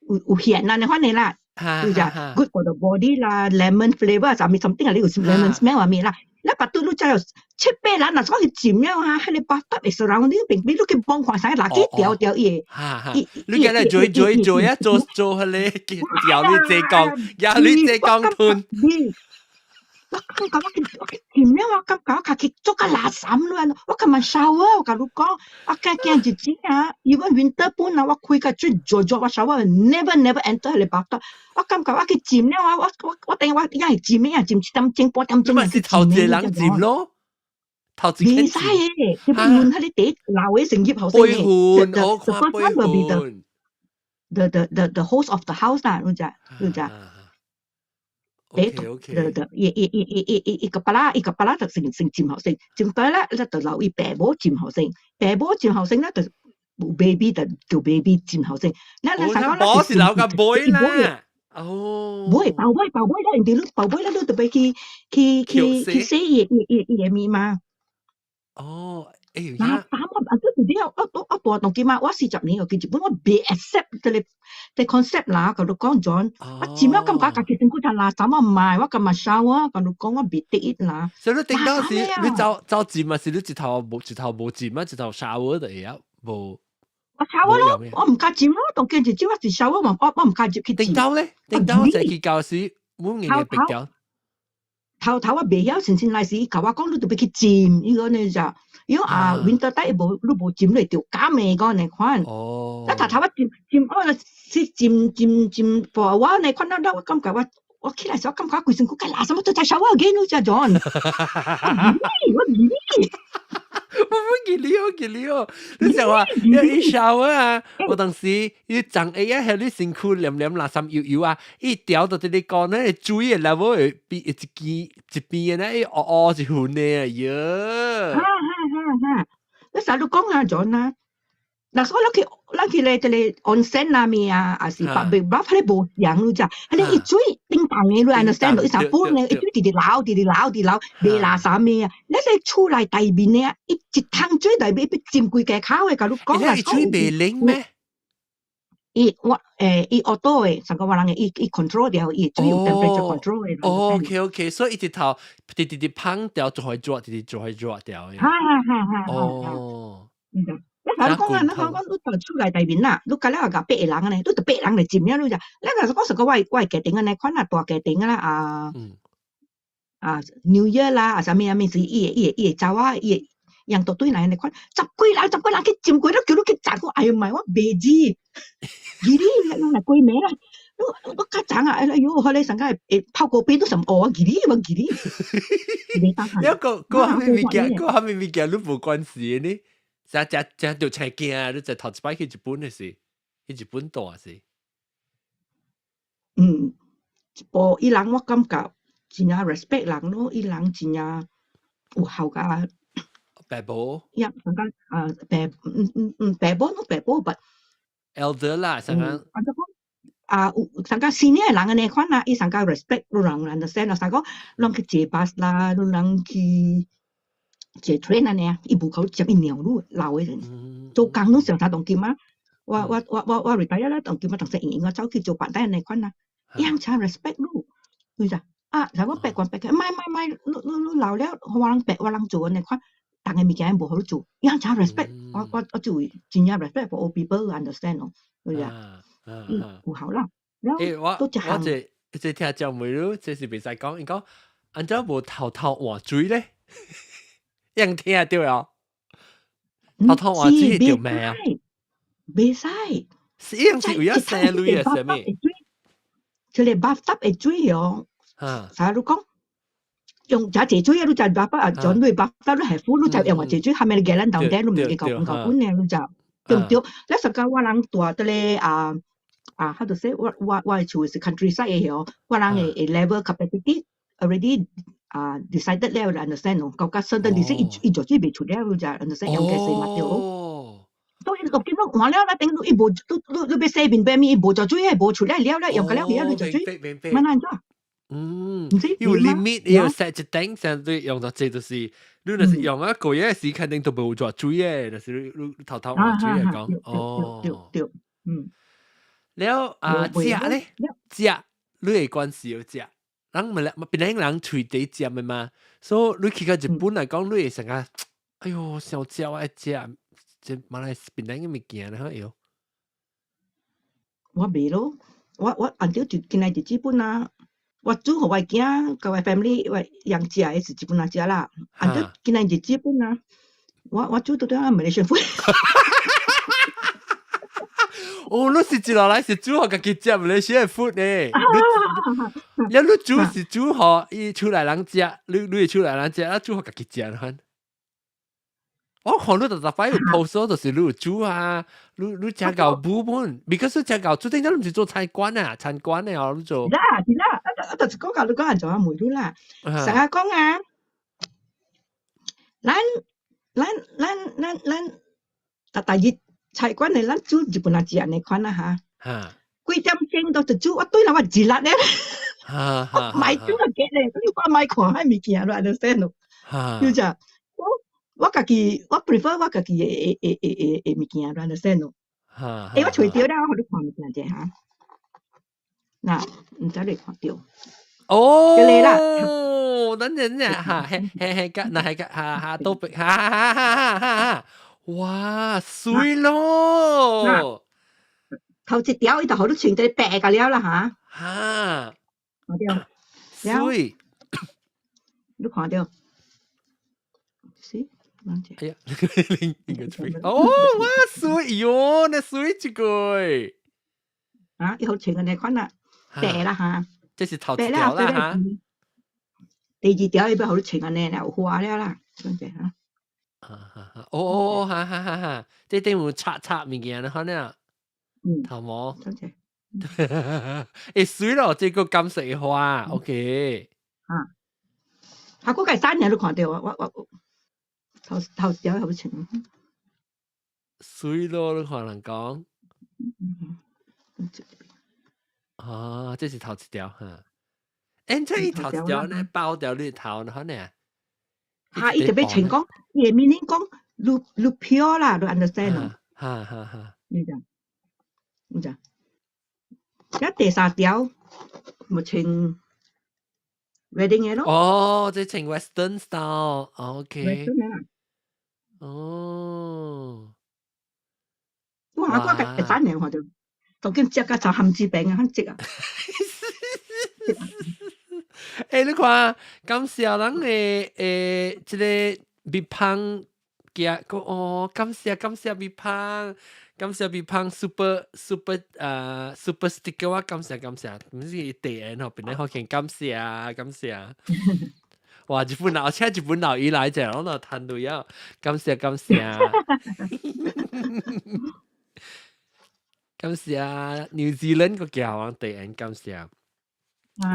有鹽啊，你款的啦，有只 good for the body 啦，lemon flavour 啥物 something 啊，你有 lemon smell 啥物啦。你巴肚你知有七八人若講去浸了啊，彼個 bathtub 的 surrounding 邊邊你去幫看啥垃圾掉掉伊個，你今日做做做啊，做做彼個掉你這講，呀你這講吞。我感覺我去浸了，我感覺我家己做較垃圾亂，我今日 shower，我共你講，我驚驚日子啊，even winter 本啊，我開個水做做我 shower never never enter 彼個 bathtub，我感覺我去浸了啊，我等我也係浸咩啊，浸一點鐘半點鐘。你咪是頭一個人浸咯，頭一個袂使的，你問彼個第老的成業後生的。輩分，我看輩分。 The host of the house 啦，你知你知。第對對，伊伊伊伊伊伊伊個巴拉伊個巴拉就成成浸後生，浸到咧，咧就留伊爸母浸後生，爸母浸後生咧就有 baby 就叫 baby 浸後生。咱咱上講咧是留個妹啦，哦，妹寶貝寶貝咧，人哋你寶貝咧，你特別去洗伊伊伊伊個面嘛。哦，欸，嗱，膽我啊，都是啲我我大當今嘛，我40年我去日本，我袂 accept 這個這 concept 啦，共你講咗，我真了感覺家己身軀誠垃圾，我毋愛，我感覺 shower，共你講我袂得意啦。所以你頂到時你走走浸嘛，是你一頭無浸啊，一頭 shower 就會曉無。我 shower 咯，我毋敢浸咯，當今日我是 shower 嘛，我毋敢入去浸。頂到咧，頂到就去教時，冇硬嘅別掉。頭頭我袂曉，先先來時，伊共我講你著欲去浸，伊講呢就，伊講啊 winter 底無你無浸你會著感的講呢款。那頭頭我浸浸我是浸浸浸 for a while 呢款，了了我感覺我我起來時我感覺規身軀較垃圾，我再 shower again 你知 John。我記你，我不記你哦，記你哦，你想話一 shower 啊，我當時伊長會啊，係你身軀黏黏垃圾油油啊，伊掉到這裡講咧，水的 level 會變一支一邊的咧，伊烏烏一份的啊，喲。哈哈哈哈！你成日講啊，John 啊，嗱，所以咱去咱去咧，這個 onsen 啊咩啊，還是 public bath，彼個無仝你知，彼個伊水叮當的，你 understand？伊三本的，伊水直直流，直直流，直流，袂垃圾咩啊？你說厝內大面的啊，伊一桶水內面欲浸規家口的，共你講啊。伊水袂冷咩？伊我誒，伊 auto 的，上個我人的，伊伊 control 掉，伊水有 temperature control 的。哦，OK OK，所以伊直頭直直直芳掉就會熱，直直就會熱掉。哈哈哈哈！哦。你講啊，你講講，你到厝內內面啦，你甲了共八個人按呢，你著八個人來浸了，你就，你若是講是講我家庭按呢款啊，大家庭啦啊，啊 New Year 啦，啊啥物啊物是伊會伊會伊會走啊，伊會讓到對來按呢款，十幾人十幾人去浸過，你叫你去浸，我哎喲媽，我袂入，記你人來過暝啦，我我較長啊，哎喲，彼個上個會泡高邊都什學我記你，我記你，你個個啥物物件，個啥物物件你無關係呢？食食食著青驚，你就頭一擺去日本的時，去日本住時。嗯，一步伊人我感覺真正 respect 人咯，伊人真正有孝甲。爸母。呀，感覺啊，爸嗯嗯嗯，爸母攏爸母，but elder 啦，上個。按怎講啊，有上個 senior 的人按呢款啊，伊上較 respect 你人 understand 咯，上講攏去坐 bus 啦，你人去坐 train 按呢啊，伊無夠接伊尿你老的陣，做工攏上頭當金啊，我我我我我 retire 啦，當金啊，當時閒閒我走去做辦單按呢款啊，伊樣誠 respect 你，你知啊，若講別管別個，莫莫莫，你你你老了，我人別我人做按呢款，逐个物件無予你做，伊樣誠 respect，我我我就會真正 respect for old people understand 咯，對啊，嗯，有效啦。欸，我我這這聽講問你，這是袂使講，伊講按怎無頭頭換水咧？樣聽著啊？頭頭換水著咩啊？袂使，是樣是為咗生鐳啊？啥物？這個 bathtub 的水哦，啥你講？用誠濟水啊！你知 bathtub 啊，將你 bathtub 你係苦，你知用偌濟水，下面你個咱當底，你毋是夠唔夠本呢？你知對毋對？你實講我人住佇咧啊啊，how to say？我我我的厝是 countryside 的哦，我人的 level capacity already 啊 decided 了，understand 哦？到certain 時伊伊就水袂出了，你知 understand？用嘅水嘛對。所以落見到換了，那等伊無，你你你欲洗面欲物，伊無就水，無出來了了，用個了去你就水，慢慢怎？嗯，有 limit，有 set 一頂，相對用到這就是，你若是用啊個月時，肯定都無做水的，就是你你頭頭換水來講，哦，對對，嗯。了啊，食咧，食，你會關係有食，人咪檳城人喙底尖的嘛，所以你去到日本來講，你會想啊，哎喲，想食我愛食，這馬來檳城的物件咧，哎喲。我袂咯，我我按照就今日日本啊。我煮予我囝佮我 family 我養食的是日本人食啦。按照今日日本啊，我我煮都對啊 Malaysian food。哦，你是一落來是煮予家己食 Malaysian food 呢？你你煮是煮予伊厝內人食，你你會厝內人食，啊煮予家己食款。我看你逐逐擺有 post 就是你有煮啊，你你食夠補本，because 你食夠煮，頂陣你毋是做餐館啊，餐館的哦，你做。是啦是啦，啊啊就是講甲你講按怎問你啦，成日講啊，咱咱咱咱咱逐逐日菜館的咱煮日本人食按呢款啊哈，幾點鐘都就煮，我對啦我一日咧，我莫煮啊假咧，你我莫看彼物件，你 understand 咯？就這我我家己我 prefer 我家己的的的的的物件，你 understand 咯？欸，我揣著了，我予你看物件者哈。嗱，毋知你看著。哦，這個啦，等陣先嚇，嘿嘿嘿，個，那係個，哈哈都哈哈哈哈哈哈，哇，媠咯！頭一條伊就予你穿一白個了啦哈。哈，對。媠。你看著？是，哎呀，另一個哦，哇，媠喲，那媠一個。啊，伊好穿個呢款啦，白啦哈。這是頭一條啦哈。第二條伊欲予你穿按呢，有花了啦，算者哈。啊哦哦，哈哈哈哈！這頂有插插物件啦，可能。頭毛。算者。會媠咯，這個金色的花，OK。啊。啊，嗰個三年都看著我，我頭頭條好穿。媠咯，你看人講。啊，這是頭一條哈。誒，這伊頭一條呢，包掉你頭呢，可能。哈，伊特別穿講，伊的 meaning 講，你 pure 啦，你 understand 咯？哈哈哈。你知？你知？一第三條咪穿 wedding 嘅咯。哦，這穿 Western style，OK。哦。哇！我個第三年我就，就見織甲就含子餅啊，肯織啊。欸，你看，感謝咱的這个蜜芳寄個哦，感謝感謝蜜芳，感謝蜜芳 super super 啊 super sticker 我感謝感謝，毋是地緣吼，變咧好見感謝啊感謝。哇！日本佬，請日本佬伊來者，攏就趁鐳啊！感謝感謝。感謝 New Zealand 個叫我地緣感謝。啊，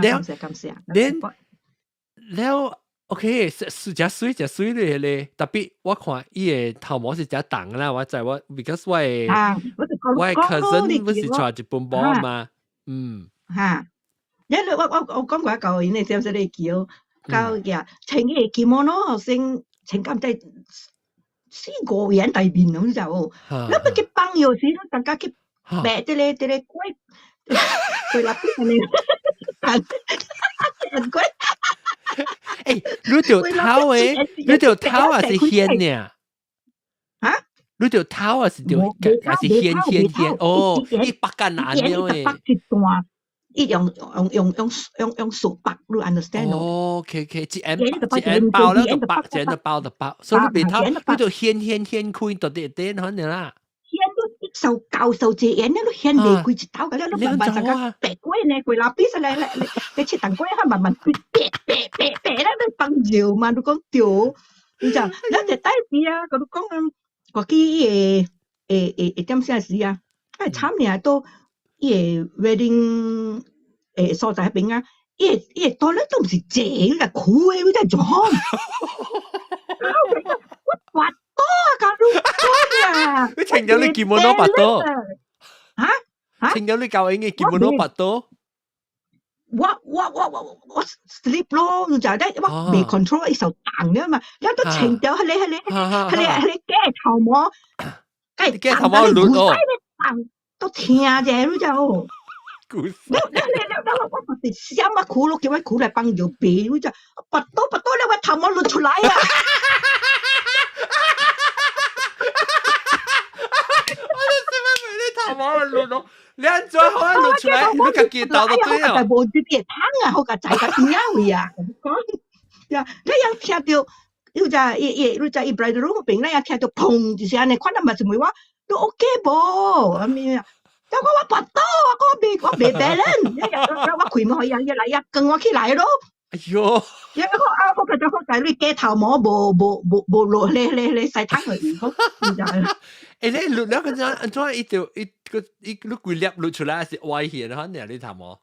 感謝感謝。了了，OK，是是誠媠誠媠咧咧，特別我看伊的頭毛是誠重啦，我知我，because 我的 cousin 不是娶日本某嘛，嗯。哈，因為我講過一舊年，你知唔知你叫？到嘅穿伊個 kimono 先穿到底四五元大面咁就，你欲去放藥時，你大家去白這個粿粿蠟筆呢？很貴。欸，你條頭的，你條頭也是掀呢？啊？你條頭也是條，還是掀掀掀？哦，伊縛甲難了的。縛一段。伊用手縛，你 understand？哦，OK，一円一円包了就縛，一円就包就包，所以你別頭，你就掀掀掀開到底底可能啦。掀都一手高手這樣，你都掀袂開一刀個，你慢慢就個白粿呢，粿蠟筆出來，來，你切糖粿，慢慢白白白白咧，你放尿嘛，你講對，你就你就帶邊啊，佮你講，我記伊個會會會點啥事啊？啊，慘爾都伊個 wedding 所在彼邊啊，伊個多咧都毋是坐，伊係苦的，你在做？我跋倒啊，共你講啊！你穿著你 kimono 跋倒？嚇嚇？穿著你舊影嘅 kimono 跋倒？我 slip 咯，你知影？我未 control 伊受動了嘛，你都穿著彼个彼个彼个彼個假頭毛，假頭毛攄哦，都聽者，你知無？故事。你你你你我我是閃啊苦咯，叫我苦來幫尿鼻，你知？跋倒跋倒了，我頭毛露出來啊！我都想問你頭毛露咯，你按怎好啊露出來？你家己頭都對哦。無這邊湯啊，好個在個邊仔位啊？講呀，你樣聽著，你知伊伊，你知伊 bride 邊，你樣聽著砰一聲呢，看到嘛是問我，你 OK 無？啥物啊？但我我跋倒啊，我未 balance，我開門予伊伊來伊扛我起來咯。哎喲！因為我啊，我覺得好在你假頭毛無無無無落咧咧咧曬湯去，你知？欸，你錄了個怎按怎伊就伊個伊你規粒錄出來是歪去的，反正你頭毛。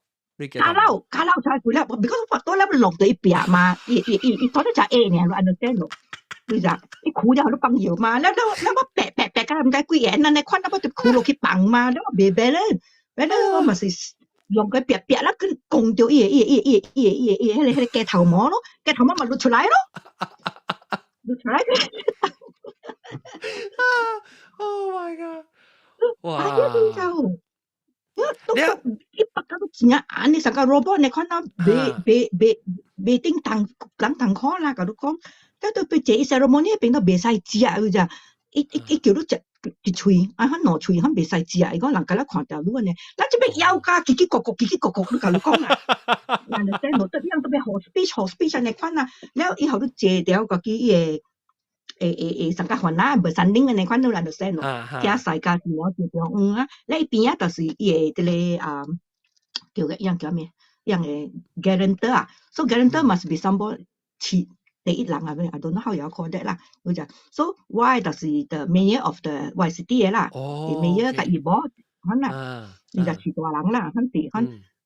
加老加老才規粒，because 跋倒了落佇伊壁嘛，伊伊伊伊當咗食下爾，你 understand 無？你知？伊苦了予你放藥嘛，了了了我白白白甲毋知幾個，按呢款，我就苦落去放嘛，了我袂白咧，白咧我嘛是用個煏煏啦，去攻著伊個伊個伊個伊個伊個伊個彼个彼個假頭毛咯，假頭毛嘛露出來咯，露出來。 Oh my god！哇！都一百個都真正按呢，成個 robot 呢，看到袂袂袂袂頂當人當看啦，共你講，但都欲坐 ceremony 彼邊都袂使食，你知？伊伊伊叫你食，一喙，啊，彼兩喙，彼袂使食，伊講人家咧看著你按呢，咱這邊枵甲嘰嘰咕咕，嘰嘰咕咕，你共你講啊，人就說無得樣，特別好 speech 好 speech 按呢款啊，了以後你坐著家己伊會會會會上較煩惱，無山頂按呢款，你人就說咯，行世界是了坐著嗯啊，咧伊邊仔就是伊的這个啊，叫個樣叫咩？樣的 guarantor 啊，so guarantor must be somebody 飼第一人啊，咩？I don't know how you call that 啦，我講，so 我就是 the mayor of the 我 city 的啦，mayor 佮伊某，款啦，伊就飼大人啦，反正反，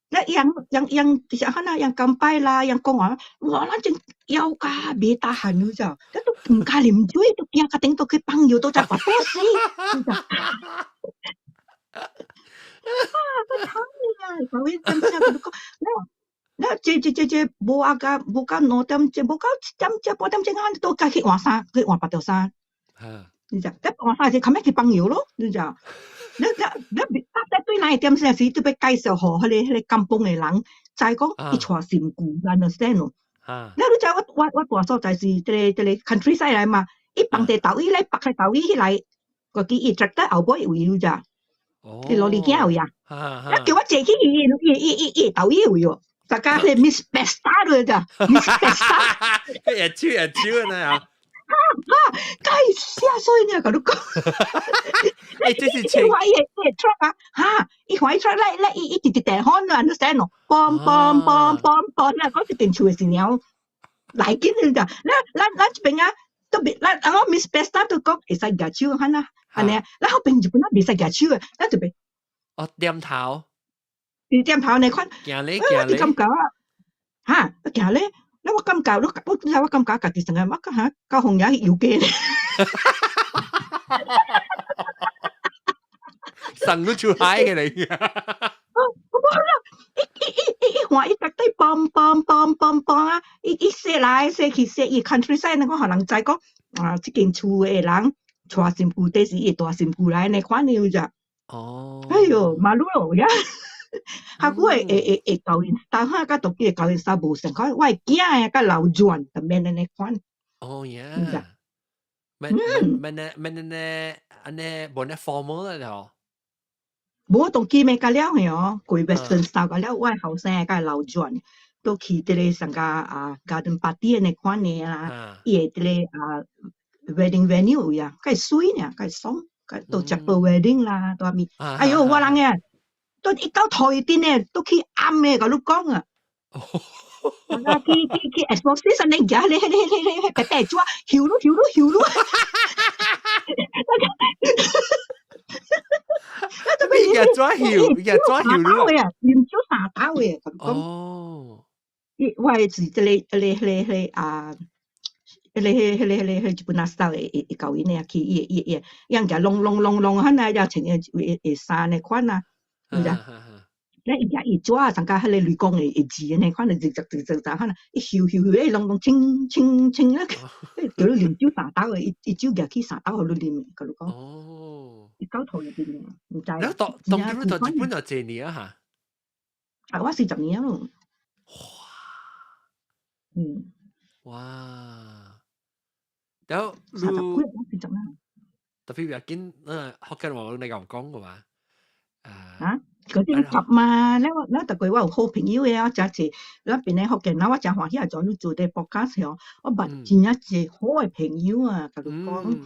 咧樣樣樣就是款啊，樣乾杯啦，樣講話，哇，咱真枵甲袂 tahan 你知，咱都毋敢啉水，都驚甲頂都去放藥都在跋倒死，你知。啊，個慘啊！講你真正佮你講，了了，這這這這無啊甲無到2點鐘，無到1點鐘半點鐘，咱都該去換衫，去換別條衫。你知，一換衫時，較欲去放藥咯，你知。了了了，啊，對哪一點時時，特別介紹予彼個甘榜的人，知講伊帶新婦，understand 咯。了你知我我我大所在是這個 countryside 來嘛，伊放佇豆椅咧，縛開豆椅起來，個記伊 tractor 後尾位，你知。伊羅里囝位啊，啊叫我坐去伊伊伊伊伊豆椅位哦，大家迄個 Miss Besta 來咋，Miss Besta，一手一手呢啊，哈，該死啊！所以呢，共你講，欸，這是伊懷伊個 truck 啊，哈，伊懷 truck 來來，伊伊直直電風啊，你知喏，嘣嘣嘣嘣嘣，啊，講這間厝的是了，來緊你知，咱咱咱這邊啊，特別咱我 Miss Besta 都講會使舉手，哈啊。按呢，咱彼邊日本仔袂使舉手的，咱就袂。哦，點頭。點頭呢款，行咧行咧。我感覺啊，哈，行咧，那我感覺，我我我感覺家己成個，我講哈，高紅爺去遊街咧。神都出海嘅你。我無啦，伊伊伊伊伊看伊逐底梆梆梆梆梆啊，伊伊踅來踅去踅伊 countryside，那個予人知講啊，這間厝的人娶新婦，這是伊大新婦來呢款樣咋。哦。哎喲，馬路咯呀！較久會會會會教𪜶，當下佮獨記教𪜶衫無相款，我的囝的佮老轉，就免按呢款。哦呀。免免免免呢按呢無呢 formal 啦吼。無當機咩甲了嘿哦，過 western style 甲了，我的後生佮老轉，都去這个上個啊 garden party 按呢款的啦，伊會這個啊 wedding venue 位啊，較媠爾，較爽，較都 chapel wedding 啦，都啥物。哎喲，我人個都一到頭一頂的，都去暗的，共你講啊。啊，去去去 expo 按呢行，彼個彼個彼個彼個白白紙，翕嚕翕嚕翕嚕。你個紙翕，你個紙翕嚕啊！啉酒三斗的，共你講。哦。伊我的是這個、這個、彼個、彼個啊，彼個、彼個、彼個、彼個日本仔 style 的會教𪜶的去，伊伊伊，樣行攏攏攏攏，彼那了穿個會會衫的款啊，是毋？咧伊舉伊紙參加彼個雷公的的字按呢款，就直直直直款啊，伊翕翕翕，欸攏攏清清清啊，叫你啉酒三斗的，伊伊酒舉起三斗予你啉的，共你講。哦。伊到頭入邊的，毋知。你當當今你到日本就幾年啊？啊，我40年咯。哇！嗯。哇！然後 30幾，我40年。特別要緊，福建話你咁講嘅嘛？啊？嗰啲夾嘛，了了逐個我有好朋友的，我誠濟，咱邊個福建人，我誠歡喜啊，做你做這 podcast 哦，我捌真正濟好的朋友啊，共你講，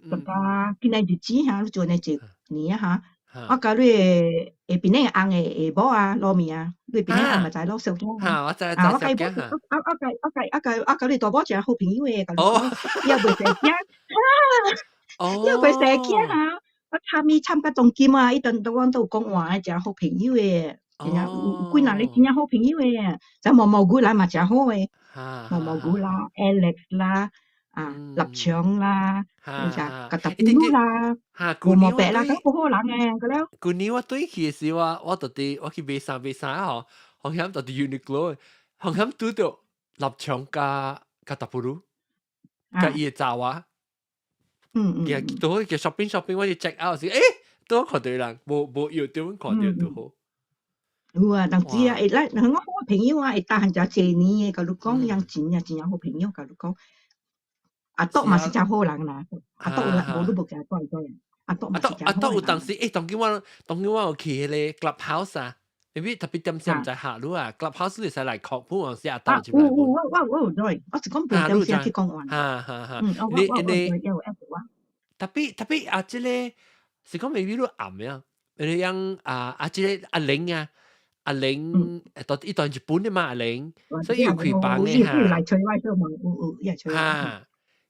大家今仔日子哈，你做呢一年啊哈，我佮你的下邊個翁的下某啊，老面啊，你邊個翁嘛知咯，小囝啊，我知。啊，我佮伊我我佮我佮我佮我佮你大某誠好朋友的，共你講，伊也袂生囝，伊也袂生囝哈。我參伊參甲當今啊，伊當當阮都有講話，誠好朋友的，真正有幾若個真正好朋友的，就毛毛牛來嘛誠好的，毛毛牛啦，Alex 啦，啊，立場啦，你知，甲特別啦，毛毛白啦，都好好人的，個了。舊年我轉去的時，我我就佇我去買衫買衫吼，好像就佇 Uniqlo，好像拄著立場佮佮達布魯，佮伊的查某。拄好去 shopping shopping，我去 check out 時，欸，拄好看著人，無無藥點看著拄好。有啊，當時啊，會咱我好朋友啊，會逐漢誠濟年的，共你講，樣真正真正好朋友，共你講。阿篤嘛是誠好人啦，阿篤無你無驚住做。阿多阿多阿多有當時，當今我有去彼个 clubhouse 啊，maybe 特別點聲毋知下路啊，clubhouse 你使來確本往時阿多入有來有我有 join，我是講半點先去講話。哈哈哈，你你有 app 我。特別特別啊，這個是講 maybe 你暗呀，你樣啊啊，這個阿玲啊。阿玲，到一段日本的嘛，阿玲，所以有開房的哈。來吹我做嘛，有有伊會吹。哈，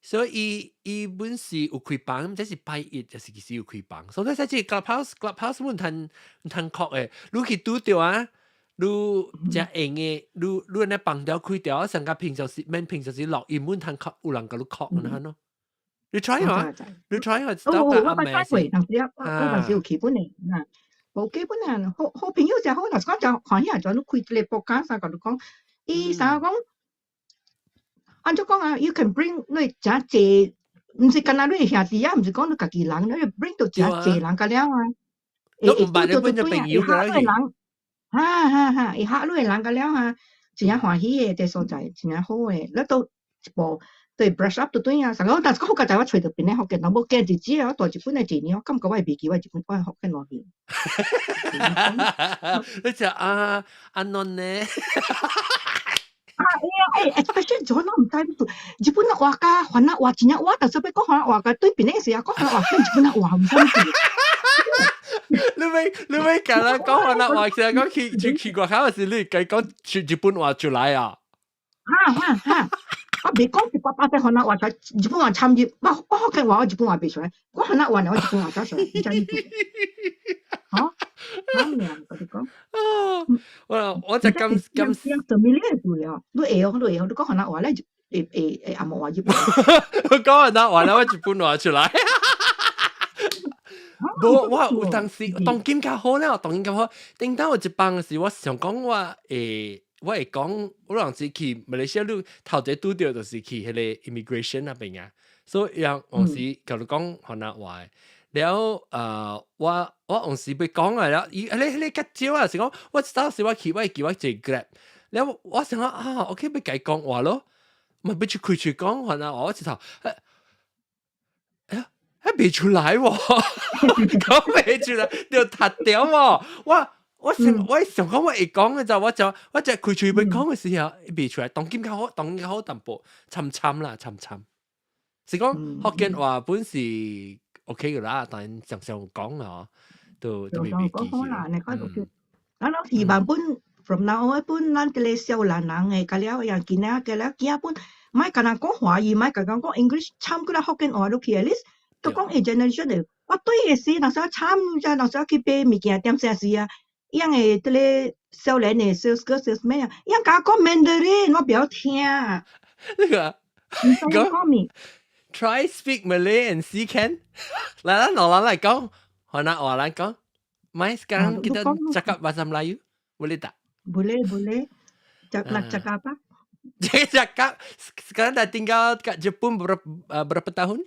所以伊伊本是有開房，這是拜一，就是其實有開房。所以說這 clubhouse 毋通毋通確的，你去拄著啊，你誠閒的，你按呢放掉開掉，上較平常時免平常時錄音，毋通確有人共你確按呢咯。你 try 下，你 try 下，哦，我捌 try 過，當時啊，我當時有去本的，啊。無基本啊，好好朋友誠好，若是講誠歡喜，就你開一個博客啥，共你講，伊啥講，按怎講啊？You can bring 你誠濟，毋是干焦你兄弟啊，毋是講你家己人，你 bring 到誠濟人甲了啊，會會拄著對對啊，會合你的人，哈哈哈，會合你的人甲了啊，真正歡喜的，這所在真正好的，你都一步對 brush up 就對啊。上個但是講好佳哉，我揣著邊個福建人，無驚日子啊，我蹛日本來一年，我感覺我會袂記我日本我福建話去。你就啊啊儂呢？啊，欸，especially 我毋知日本話甲番仔話真正我但是欲講番仔話甲對邊個時啊，講番仔話變日本話毋敢記。你欲共人講番仔話，成日講去去去外口時，你共講出日本話出來啊？哈哈哈！我袂講一百巴仙番仔話，才日本話參入，我福建話我日本話袂出來，我番仔話我日本話才出來，你知意思？吼，啱命，我你講。我就咁咁。 familiar 對啊，你會哦，你會哦，你講番仔話咧，會會會紅毛話日本。我講番仔話咧，我日本話出來。無，我有當時當今較好咧，當今較好。頂當有一班時，我想講我會我會講，我當時去馬來西亞，你頭一拄著就是去彼個 immigration 那邊啊，所以人當時共你講番仔話。了我當時欲講啊，了伊彼個較少啊，是講我當時我去我會記我坐 Grab，了我想講啊，OK 欲共伊講話咯，嘛欲出開喙講番仔話，我一頭，哎呀，還袂出來喎，講袂出來，就窒掉喎，我想講我會講嘅就我就開喙欲講嘅時候，袂出來，當今較好，當今較好淡薄，參參啦，參參，是講福建話本是 OK 嘅啦，但常常講啊，都未袂記講好啦，你講就咱攏希望本 from now on 本咱這個少年人的，甲了樣囡仔甲了囝本，莫干焦講華語，莫干焦講 English，參幾下福建話落去，at least 都講下 generation 的。我對的時，若是參遮，若是去買物件點啥時啊，伊樣的這個少年的 sales girl salesman 啊，伊樣共我講 Mandarin，我袂曉聽。呢個講咩？Try speak Malay and see can。來啦，攞嚟講，番仔話來講。Mai sekarang kita cakap bahasa Melayu, boleh tak? Boleh, boleh. Nak cakap apa? Cakap sekarang dah tinggal kat Jepun berapa tahun?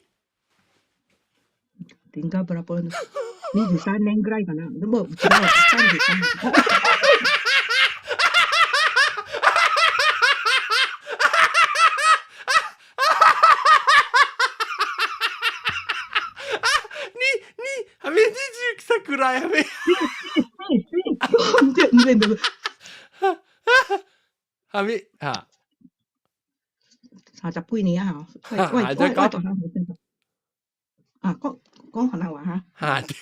Tinggal berapa? 23年ぐらいかな。でも、違う、33。你你係咪29くらい係咪？唔對唔對唔對，係咪嚇？ 30幾年啊！嗬，我我我啊，講講番仔話哈。嚇！對。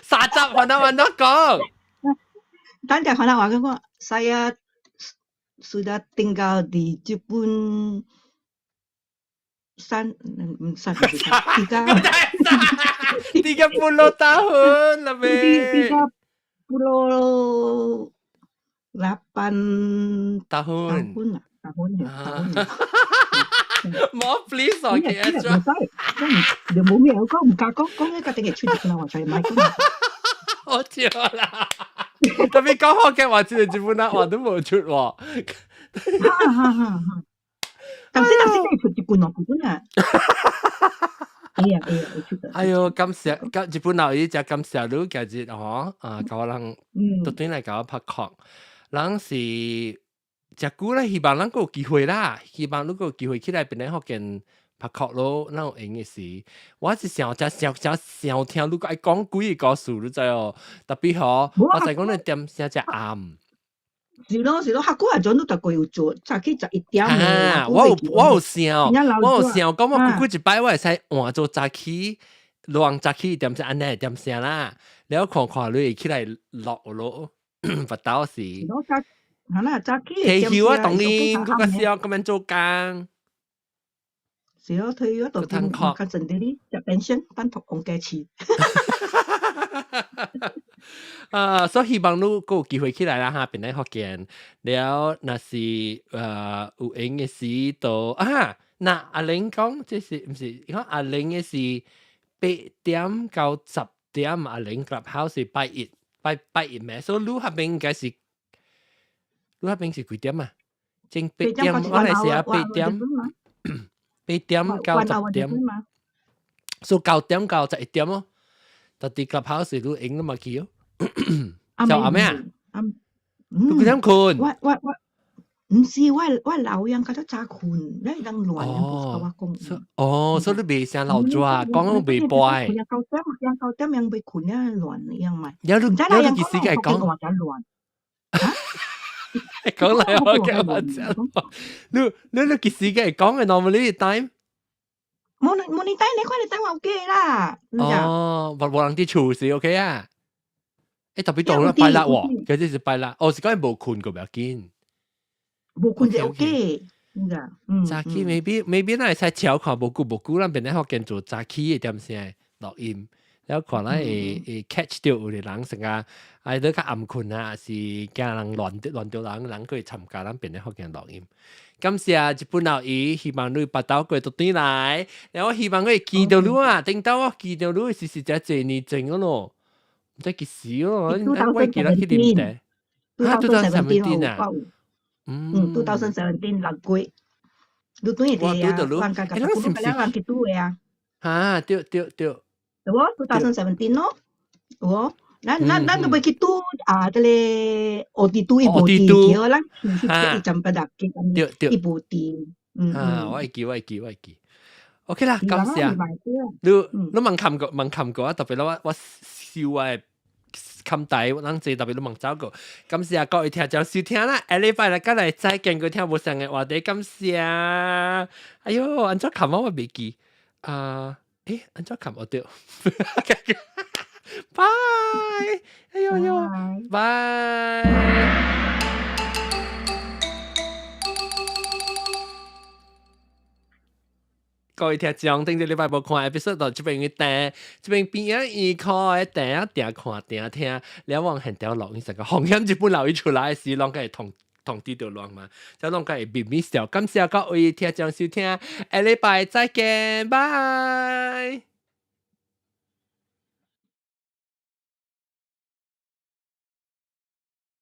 三十番仔話都講。等陣番仔話講講，saya sudah tinggal di Jepun 三三 tiga 30 tahun lebih. 38 tahun. Tahun lah, tahun ya, tahun. 冇 please 我嘅一張。你冇咩講，唔敢講，講一個定係出日本話就係咪講？我笑啦，特別講福建話，只係日本話都冇出喎。哈哈哈！但是你出日本話本啊。哎呀哎呀，會出的。哎喲，感謝，感日本老姨就感謝你今日嗬，啊，共我人，都轉來共我拍確，人是。食久咧，希望咱閣有機會啦，希望如果有機會起來檳城福建拍殼咯，咱有閒的時，我是想真想想想聽，如果愛講幾个故事，你知哦？特別嗬，我知講你點聲真暗。是咯是咯，客古係準都特過有做，早起11點啊，我有想，我有想講我過幾一擺我會使換做早起，亂早起點聲按呢點聲啦，了看看你會起來落咯，不到時。係啦，早起退休啊，當然閣較少咁樣做工。是咯，退休就變較陣啲啲，入 pension 等讀王家市。啊，所以希望你閣有機會起來啦哈，檳城福建了，若是有閒的時就啊，那阿玲講這是毋是？伊講阿玲的是8點到10點，阿玲 Clubhouse 是拜一，拜拜一咩？所以你彼邊應該是，你彼邊是幾點啊？正八點，我來寫八點，8點到10點，所以9點到11點咯。但佇 Clubhouse 你閒你嘛去哦。就阿咩啊？你幾點睏？我毋是我老樣較早睏，你人亂無我講。哦，所以你袂聲老早，講我袂播。九點，9點樣袂睏啊，亂樣嘛。有你有你幾時會講？亂。講嚟我講我講，你幾時會講嘅 normally time？無無你等你看你等我 OK 啦。哦，無人佇厝是 OK 啊？欸，特別當啦，拜六喎，其實是拜六，哦，是講無睏個不要緊。無睏就 OK，嗯。早起 maybe 咱會使悄看無久無久，咱檳城福建做早起的點聲錄音，了看咱會 catch 到有個人成個，哎，你較暗睏啊，還是驚人亂亂著人，人可以參加咱檳城福建錄音。感謝日本老姨，希望你腹肚過倒轉來，然後我希望我會記到你啊，頂到我記到你是實在濟年前咯，毋知幾時咯，我記得去啉茶。啊，2017啊，嗯，2017 6月，你轉會佇啊？人家家己人去拄的啊。啊，對對對。對無？2017咯，有無？咱都袂去拄啊！這個烏地拄伊無佇，叫咱去去一站八六伊無佇。嗯啊，我會記，我會記，我會記。OK 啦，感謝。你問冚過問冚過啊？特別我燒我的冚底，咱這特別你問走過。感謝各位聽眾收聽啦，下禮拜來再來再見過聽無相的話題，感謝。哎喲，按怎冚我我袂記啊？欸，按怎冚我對。拜，哎呦呦，拜。各位聽眾，頂個禮拜無看 episode 到這邊嘅訂，這邊邊仔耳看的訂啊，定看定聽，了往現條錄音成個紅險日本老伊出來時，攏會同同啲就亂嘛，就攏會秘密笑。感謝各位聽眾收聽，下禮拜再見，拜。